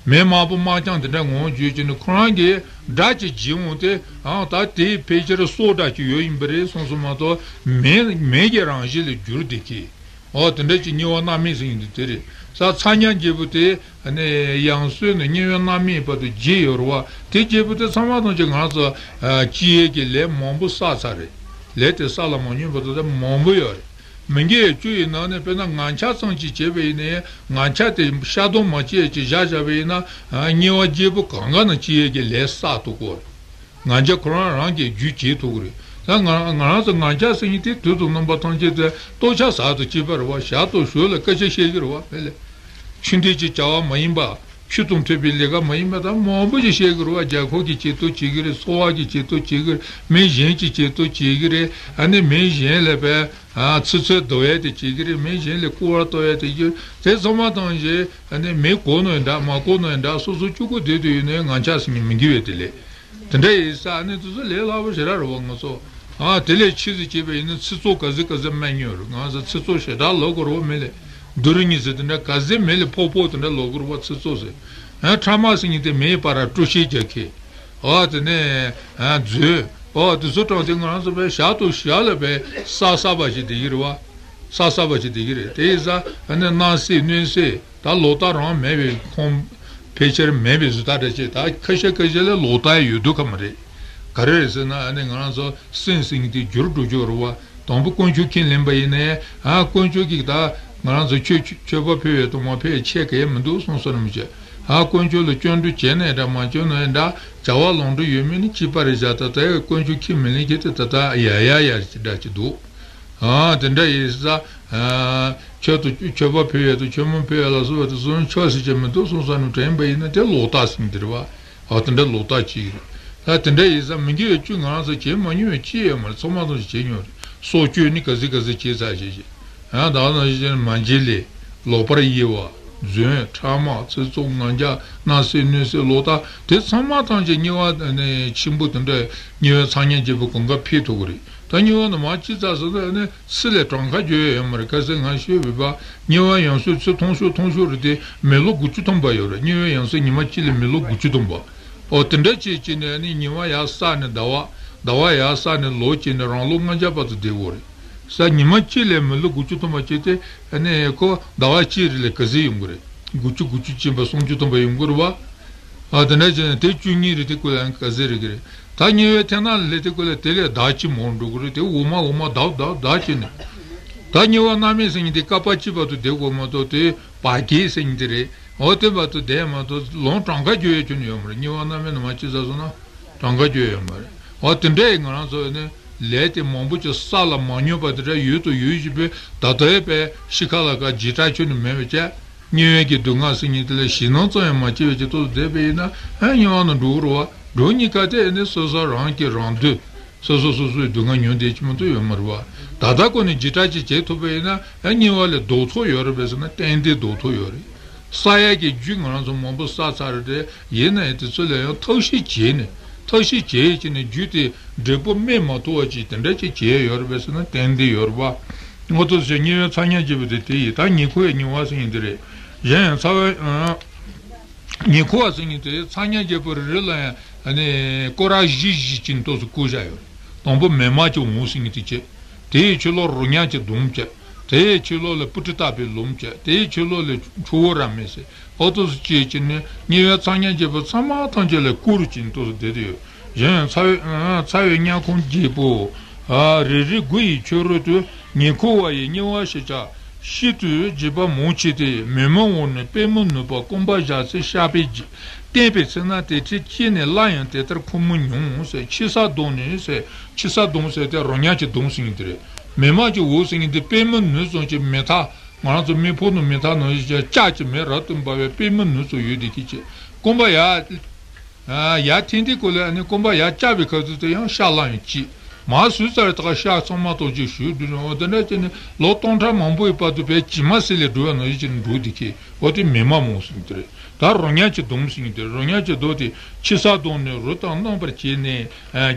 མེ་དམར་པོ་དམར་རྐྱང་དེ་འདྲ་ངོ་བོ་འགྱུར་གྱི་ནི་ཁོ་རང་གི་སྒྲ་ཅིག་བྱིན་འོང་སྟེ་ཨང་ད་དེའི་ཕལ་ཆེར་སྲོག་འདྲ་ཅིག་ཡོད་ཡིན་པ་རེད་གསུངས་སོ་མ་གཏོགས་མེ་མེ་གི་རང་བཞིན་ལ་འགྱུར་བསྡད་ཀྱི། འོ་དེ་འདྲ་ཅིག་དམྱལ་བ་མནར་མེད་ཟེར་ཡིན་འདུག་དེ་རེད། ས་ཚ་དམྱལ་བརྒྱད་པོ་དེ་ནི་ཡང་སོས་ནས་དམྱལ་བའི་མནར་མེད་བར་དུ་བརྒྱད་ཡོད་རེད་བ། དེ་བརྒྱད་པོ་དེ་ཚང་མ་ཐམས་ཅད་ང་རང་ཚོ་ཨ་སྐྱེ་ཡས་ཀྱི་ལས་མང་པོ་བསགས་ཚར་རེད། ལས་དེ་བསགས་ལ་མ་ཉམས་པ་དེ་མང་པོ་ཡོད་རེད། མི་དགེ་བཅུ་ཡི་ནང་ནས་དཔེར་ན་ངང་ཆ་ཙམ་ཅིག་བྱས་པ་ཡིན་ནའི་ངང་ཆ་དེ་ཤར་གཏོང་མ་བྱས་ཅིག་བཞག་བཞག་པ་ཡིན་ན་དམྱལ་བ་བརྒྱད་པོ་གང་ག་ན་སྐྱེ་ཡས་ཀྱི་ལས་བསགས་ཐུབ་ཀྱི་ཡོད་རེད། ང་རྒྱལ་ཁོ་རང་རང་གིས་རྒྱུ་བྱེད་ཐུབ་ཀྱི་རེད། ད་ང་ང་རང་ཚོ་ང་རྒྱལ་ཟེར་མཁན་དེ་དུས་དང་རྣམ་པ་ཐམས་ཅད་དུ་ལྟོ་ཆས་ཟ་དང་བཅས་པ་རེད་བ། ཞར་དང་ཞོར་ལ་སྐད་ཆ་བཤད་ཀྱི་རེད་བ། དེ་ལས་ཆོས་འབྲེལ་གྱི་བྱ་བ་མ་ཡིན་པ། ཆོས་དང་མཐུན་པའི་ལས་ཀ་མ་ཡིན་པ་དང་མང་པོ་ཞིག་བཤད་ཀྱི་རེད་བ། རྒྱལ་ཁབ་ཀྱི་ཆེད་དུ་བྱེད་ཀྱི་རེད། འཚོ་བ་གི་ཆེད་དུ་བྱེད་ཀྱི་རེད། མི་གཞན་གྱི་ཆེད་དུ་བྱེད་ཀྱི་རེད། ཨ་ནི་མི་གཞན་ལ་བས་ཨ་ཚིག་རྩུབ་བརྡབ་ཡས་དེ་བྱེད་ཀྱི་རེད། མི་གཞན་ལ་སྐུར་བ་གཏོང་ཡས་དེ་བྱེད་ཀྱི་རེད། དེ་ཚང་མ་ཐམས་ཅད་ཨ་ནི་མི་གོ་ནོ་ཡིན་འདྲ་མ་གོ་ནོ་ཡིན་འདྲ་སོ་སོ་གཅིག་པུ་བསྡད་དུས་ཡིན་ནའི་ང་རྒྱལ་ཟེར་མཁན་མི་དགེ་བའི་དེ་ལས། དེ་འདྲ་ཡིན་ཙང་ཨ་ནི་དེ་ཚོ་ལས་སླ་པོ་ཞེ་དྲག་རེད་བ་ང་ཚོ། ཨ་དེ་ལས་ཕྱིས་སུ་སྐྱེས་པ་ཡིན་ན་ཚིག་རྩུབ་ག་ཚོད་ག་ཚོད་སྨྲ་མྱོང་རེད། ང་ཚོ་ཚིག་རྩུབ་ཞེ་དྲག་ལབ་དགོས་རེད་བ་མི་ལ། སྡུག་རུས་གཉིས་ཚེ་དེ་འདྲ་ག་ཚོད་མི་ལ་ཕོག་ཕོག་དེ་འདྲ་ལབ་དགོས་རེད་བ་ཚིག་རྩུབ་ཟེར། ཨ་ཕྲ་མ་ཟེར་མཁན་དེ་མིའི་བར་ལ་དཀྲུག་ཤིང་རྒྱག་མཁན། ཨ་དེ་ནས་ཨ་རྫུན། ཨ་དེ་ཚོ་དྲངས་ཏེ་ང་རང་ཚོ་བས་ཞར་དང་ཞར་ལ་བས་བསགས་བསགས་པ་ཞིག་བསྡད་ཀྱི་རེད་བ། བསགས་བསགས་པ་ཞིག་བསྡད་ཀྱི་རེད། དེ་ཡིན་ཙང་ཨ་ནི་སྣང་སྲིད་གནོད་སྲིད། ད་ལོག་ལྟ་རང་མེད་པའི་ཁོང་ཕལ་ཆེར་མེད་པའི་བཟོ་ལྟ་འདྲ་ཅིག་ད་ཁ་ཤས་ཁ་ཤས་ལ་ལོག་ལྟ་ཡོད་དུས་ཁ་མ་རེད། ག་རེ་རེད་ཟེར་ན་ཨ་ནི་ང་རང་ཚོ་སེམས་ཟེར་མཁན་དེ་འགྱུར་འགྲོ་རྒྱུ་རེད་བ། དང་པོ་དཀོན་མཆོག་ཁས་ལེན་པ་ཡིན་ནའི་ཨ་དཀོན་མཆོག་གིས་ད་ང་རང་ཚོ་མཆོད་མཆོད་པ་ཕུལ་བའི་དུ་མ་ཕུལ་བའི་ཆེད་ག་ཡེ་མི་འདུག་གསུངས་སོ་ནམ་ཅིག་ཨ་དཀོན་མཆོག་ལ་སྐྱོན་འགྲོ་བྱས་ནའི་འདྲ་མ་བྱས་ནའི་འདྲ་བྱ་བ་ལོག་འགྲོ་ཡོད་མེད་ནི་གཅིག་པ་རེད་བཞག་ད་ལྟ་དཀོན་མཆོག་ཁས་མི་ལེན་མཁན་དེ་ད་ལྟ་ཡ་ཡ་ཡ་ཅིག་འདྲ་ཅིག་འདུག་ཨ་དེ་འདྲ་ཡིན་ཙང་ཨ་མཆོད་དུ་མཆོད་པ་ཕུལ་ཡས་དང་མཆོད་མེ་ཕུལ་ཡས་ལ་སོགས་པ་དེ་ཚོ་མཆོག་ཟེར་གྱི་མི་འདུག་གསུངས་ས་ནས་དྲན་པ་ཡིན་ན་དེ་ལོག་ལྟ་ཟེར་གྱི་རེད་བ། ཨ་དེ་འདྲ་ལོག་ལྟ་གཅིག་རེད། ད་དེ་འདྲ་ཡིན་ཙང་མི་དགེ་བའི་བཅུ་ང་རང་ཚོ་བྱེད་མ་མྱོང་བའི་ཅི་ཡོད་མ་རེད། ཚང་མ་ཚང་ཞིག་བྱེད་མྱོང་རེད། སྲོག་གཅོད་ནི་ག་ཚོད་ག་ཚོད་བྱེད་ཚར་བྱེད་བྱེད། ཡང་ད་ནང་བཞིན་མ་འཇིགས་ལས། ལོག་པར་གཡེལ་བ། རྫུན། ཕྲ་མ། ཚིག་རྩུབ། ང་རྒྱལ། སྣང་སྲིད་གནོད་སྲིད་ལོག་ལྟ་དེ་ཚང་མ་ཐམས་ཅད་དམྱལ་བ་ནས་ཆེན་པོ་དེ་འདྲ་དམྱལ་བའི་འཚང་ཁ་རྒྱས་པའི་གོ་འགབ་འཕེལ་ཐུབ་ཀྱི་རེད། ད་དམྱལ་བ་ནས་མར་ཅི་ཙམ་སོང་ན་ནི་ཚེ་ལས་གྲངས་ཀ་འགྱོ་ཡ་ཡོད་མ་རེད། ཁ་སང་ང་ཤོད་པའི་བར་དམྱལ་བ་ཡང་སོས་ཚེ་ཐུང་ཤོས་ཐུང་ཤོས་རེད་དེ་མི་ལོ་དགུ་བཅུ་ཐམ་པ་ཡོད་རེད། དམྱལ་བའི་ཡང་སོས་ཉི་མ་གཅིག་ལ་མི་ལོ་དགུ་བཅུ་ཐམ་པ། ཨོ་དེ་འདྲ་བྱས་བྱས་ནས་ནི་ཉི་མ་ཡར་བསགས་ནས་ཟླ་བ། ཟླ་བ་ཡར་བསགས་ནས་ལོ་བྱས་ནས་རང་ལོ་ལྔ་བརྒྱ་བར་དུ་བསྡད་ཡོད་རེད། ས་ཉི་མ་གཅིག་ལས་མི་ལོ་དགུ་བཅུ་ཐམ་པ་བྱས་ཏེ་ཨ་ནི་ཁོ་ཟླ་བ་གཅིག་རེ་ལ་ག་ཚོད་ཡོང་གི་རེད། དགུ་བཅུ་དགུ་བཅུ་བྱིན་པ་སུམ་ཅུ་ཐམ་པ་ཡོང་གི་རེད་བ། ཨ་དེ་འདྲ་བྱས་ནས་དེ་བཅུ་གཉིས་རེ་དེ་ཀུན་ལ་ག་ཚོད་རེ་གི་རེད། ད་དམྱལ་བའི་མཐའ་ན་སླེབས་དེ་ཀུན་ལ་དེ་ལས་ཟླ་གཅིག་མང་འགྲོ་གི་རེད། དེ་འོ་མ་འོ་མ་ཟླ་ཟླ་ཟླ་བྱས་ནས། ད་དམྱལ་བ་མནར་མེད་ཟེར་མཁན་དེ་བསྐལ་པ་གཅིག་བར་དུ་བསྡད་དགོས་མ་གཏོགས་དེ་བར་བརྒལ་ཟེར་མཁན་དེ་རེད། འོ་དེ་བར་དུ་བསྡད་མ་གཏོགས་ལོང་གྲངས་ཀ་འགྱོ་ཡ་ཁྱོན་ནས་ཡོད་མ་རེད། དམྱལ་བ་མནར་མེད་ནས་མར་ཅི་ཟ་སོང་ན་གྲངས་ཀ་འགྱོ་ཡ་ཡོད་མ་རེད། འོ་དེ་འདྲ་ཡི་ང་རང་ཚོ་ནི་ལས་དེ་མང་པོ་ཅིག་བསགས་ལ་མ་མྱོང་པ་དེ་འདྲ་ཡོད་དོ་ཡོད་བཞིན་པས་ད་ལྟའི་པའི་ཤི་ཁ་ལ་ཁ་འཇིགས་སྐྲག་ཁྱོན་ནས་མེད་པ་བྱས། དམྱལ་བའི་གི་སྡུག་བསྔལ་ཟེར་མཁན་དེ་ལ་ཞེད་སྣང་ཙམ་ཡང་མ་སྐྱེ་བའི་ཅིག་ཏོག་ཙམ་བསྡད་པ་ཡིན་ན་ཨ་དམྱལ་བ་ནང་འགྲོ་གི་རེད་བ། འགྲོ་གཉིས་ཀ་དེ་ནི་སོ་སོ་རང་གི་རང་འདོད། སོ་སོ་སོ་སོའི་སྡུག་བསྔལ་མྱོང་བསྡད་ཀྱི་མ་གཏོགས་ཡོད་མ་རེད་བ། ད་ལྟ་ཁོ་ནས་འཇིགས་སྐྲག་ཅིག་བྱེད་ཐུབ་པ་ཡིན་ན་ཨ་དམྱལ་བ་ལས་ལྡོག་ཐབས་ཡོད་རེད་པས་ཟེར་ན་ཏན་ཏན་ལྡོག་ཐབས་ཡོད་རེད། བསགས་ཡས་ཀྱི་རྒྱུ་ང་རང་ཚོ་མང་པོ་བསགས་ཚར་རེད་དེ་ཡིན་ན་ཡང་དེ་ཚོ་ལ་ཡང་ཐབས་ཤེས་བྱས་ནས་ཐབས་ཤེས་བྱས་ཀྱི་ནས་རྒྱུ་དེ་འབྲས་བུ་སྨིན་མ་ཐུབ་པ་ཅིག་དེ་འདྲ་ཅིག་བྱས་ཡོད་རེད་པས་ཟེར་ན་ཏན་ཏན་ཡོད་རེད་བ། ངོ་ཐོག་ཟེར་དམྱལ་བའི་འཚང་ཁ་རྒྱས་པ་དེ་དེ་ཡིན། ད་ཉེ་འཁོར་བའི་དམྱལ་བ་ཟེར་མཁན་དེ་རེད། གཞན་ཡང་ཚ་བའི་ཉེ་འཁོར་བ་ཟེར་མཁན་དེ་འཚང་ཁ་རྒྱས་པ་རེ་རེ་ལ་ཡང་ཨ་ནི་སྐོར་ར་བཞི་བཞི་ཅིག་ཏོག་ཙམ་བསྐོར་བཞག་ཡོད་རེད། དང་པོ་མེ་མ་གཅིག་འོང་ཟེར་མཁན་དེ་བྱས། དེའི་ཕྱི་ལོགས་རོ་མྱགས་ཀྱི་སྡོམ་བྱས། དེའི་ཕྱི་ལོགས་ལ་སྤུ་གྲི་བཏགས་པའི་ལུམ་བྱས། དེའི་ཕྱི་ལོགས་ལ་ཆུ་བོ་ར་མེ་ཟེར། ཨོ་ཏོ་སུ་སྐྱེས་ཀྱི་ནི་དམྱལ་བའི་འཚང་ཁ་རྒྱས་པ་ཚང་མ་ཐམས་ཅད་ལ་བསྐུར་ཅིང་ཏོག་ཙམ་བསྡད་དེ་ཡོད། གཞན་ཡང་ཚ་བའི་ཚ་བའི་དམྱལ་ཁམས་རྒྱས་པོ། རེ་རེ་དགུ་ཡི་ཆོས་རོལ་དུ། ཉེ་འཁོར་བ་ཡི་དམྱལ་བ་ཞེས་བྱ། ཤིན་ཏུ་འཇིགས་པ་མང་ཆེ་སྟེ། མི་མང་འོག་ནས་པད་མོ་ནུས་པ་སྐོམ་པ་བཞག་ཚེ་བཤགས་པའི་རྗེས། བསྟན་པའི་ཚེ་ན་དེ་འཕྲལ་སྐྱེས་ནས་སླར་ཡང་དེ་ལྟར་ཁོ་མོ་མྱོང་ཟེར། ཕྱི་ས་གདོང་ནས་ཟེར། ཕྱི་ས་གདོང་ཟེར་ཏེ་རོ་མྱགས་ཀྱི་གདོང་ཟེར་མཁན་དེ་རེད། མི་མང་གི་འོག་ཟེར་མཁན་དེ་པད་མོ་ནུས་ཙམ་གྱི་མེ་ཐག་ང་རང་ཚོ་མེ་ཕོ་ནང་མེ་ཐག་ནང་བཞིན་ལྕགས་ཀྱི་མེ་རབ་ཏུ་འབར་བའི་པད་མོ་ནུས་ཙམ་ཡོད་དེ་ཁྱེད་ཀྱིས་སྐོམ་པ་ཡར། ཡར་འཐེན་དུས་སྐབས་ལ་ཨ་ནི་སྐོམ་པ་ཡར་བཅག་པའི་སྐབས་དུས་དེ་ཡང་ཤ་ལངས་ཡང་སྐྱིད། མར་ཟོས་ཚར་བའི་ཐོག་ཤ་ཚང་མ་གཏོར་རྒྱུ་ཞུ་དུས་འོ་དེ་འདྲ་བྱས་ནས་ལོ་སྟོང་ཕྲག་མང་པོའི་བར་དུ་བས་ཇི་མ་སྲིད་ལས་འགྲོ་བའི་ནང་བཞིན་བྱས་ནས་འགྲོ་བསྡད་ཀྱི་འོ་དེ་མི་མང་མང་ཟེར་དེ་རེད། ད་རོ་མྱགས་ཀྱི་གདོང་ཟེར་མཁན་དེ་རོ་མྱགས་ཀྱི་གདོང་དེ་ཕྱི་ས་གདོང་ནས་རོ་དང་རྣམ་པར་བཅད་ནས་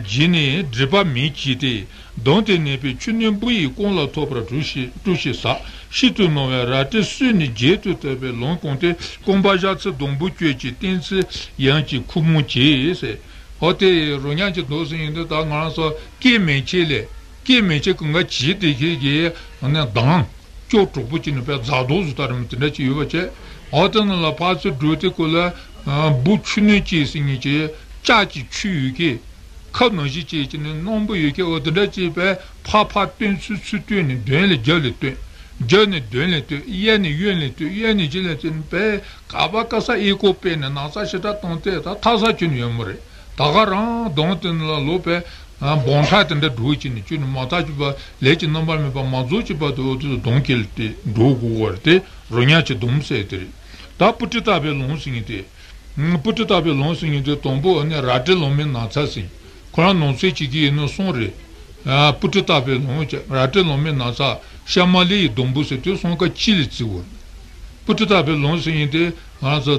བརྗེས་ནས་སྒྲིབ་པ་མེད་བྱས་ཏེ། གདོང་དེ་ནད་པའི་ཆུ་ནི་འབུ་ཡི་སྐོམ་ལ་ཐོགས་པར་གྲུ་ཞིག་གྲུ་ཞིག་ཟག་ཤིན་ཏུ་རྣོ་བའི་རལ་གྲི་སུས་ནི་བརྗེད་དུ་ཐབས་པའི་ལོང་གང་སྟེ། སྐོམ་པ་བཞག་ཚེ་སྡོང་པོ་གཅོད་ཅིང་བསྟན་ཚེ་ཡང་ཅིག་ཁུ་མོ་བྱེད་ཟེར། འོ་དེ་རོ་མྱགས་ཀྱི་གདོང་ཟེར་མཁན་འདི་ད་ང་རང་ཚོ་སྐེ་མེ་ལྕེ་ལས་སྐེ་མེ་ལྕེ་གང་ག་བྱེད་དེ་ཁྱེད་ཀྱིས་ནས་མདངས་སྐྱོ་གྲོགས་པོ་ཅིག་ནི་པའི་རྫ་རྡོ་བཟོ་ལྟ་རེ་མོ་དེ་འདྲ་ཅིག་ཡོད་པ་བྱས། འོ་དེ་ནང་ལ་ཕར་ཚུར་འགྲོ་དུས་སྐབས་ལ་འབུ་ཆུ་ནི་ཅིག་ཟེར་མཁན་ཅིག་ལྕགས་ཀྱི་ཆུ་ཡོད་ཀྱི། ཁབ་ནང་བཞིན་བྱས་ཀྱི་ནི་སྣམ་བུ་ཡོད་ཀྱི་འོ་དེ་འདྲ་བྱས་པས་ ཕར་ཕར་བཏོན་ཚུར་ཚུར་བཏོན་ནས་གདོན་ལས་རྒྱབ་ལས་བཏོན། རྒྱབ་ནས་གདོན་ལས་བཏོན། གཡས་ནས་གཡོན་ལས་བཏོན། གཡས་ནས་གཞུ་ལས་བཏོན་པས་ག་པ་ག་ས་ཨི་ཀོ་སྤེལ་ནས་ན་ཚ་ཞེ་དྲག་བཏང་སྟེ་ད་ཐར་ས་ཁྱོན་ནས་ཡོད་མ་རེད། ད་ག་རང་གདོན་དེ་ལ་ལོག་པས་འབུམ་ཕྲག་དེ་འདྲ་འགྲོ་བྱས་ནས་ཁྱོད་ནི་མ་ཐར་གྱི་པ་ལས་ཀྱི་རྣམ་པར་སྨིན་པ་མ་རྫོགས་ཀྱི་བར་དུ་འོ་དེ་གདོན་བསྐྱེད་དེ་འགྲོ་དགོས་པ་རེད་དེ། རོ་ཉག་གི་སྡོམ་ཟེར་དེ་རེད། ད་སྤུ་གྲི་བཏགས་པའི་ལུང་ཟེར་མཁན་དེ། སྤུ་གྲི་བཏགས་པའི་ལུང་ཟེར་མཁན་དེ་དང་པོ་ཨ་ནི་རལ་གྲི་ལོང་མའི་ན་ཚ་ཟེར། ཁོ་རང་ནང་ཚན་གཅིག་གི་ཡིན་ནོ་གསུངས་རེད། སྤུ་གྲི་བཏགས་པའི་ལུང་བྱས། རལ་གྲི་ལོང་མའི་ན་ཚ། ཤ་མ་ལི་ཡི་སྡོང་པོ་ཟེར་དུས་གསུམ་ཀ་གཅིག་ལ་བརྩི་བ་རེད། སྤུ་གྲི་བཏགས་པའི་ལུང་ཟེར་མཁན་དེ་ང་རང་ཚོ་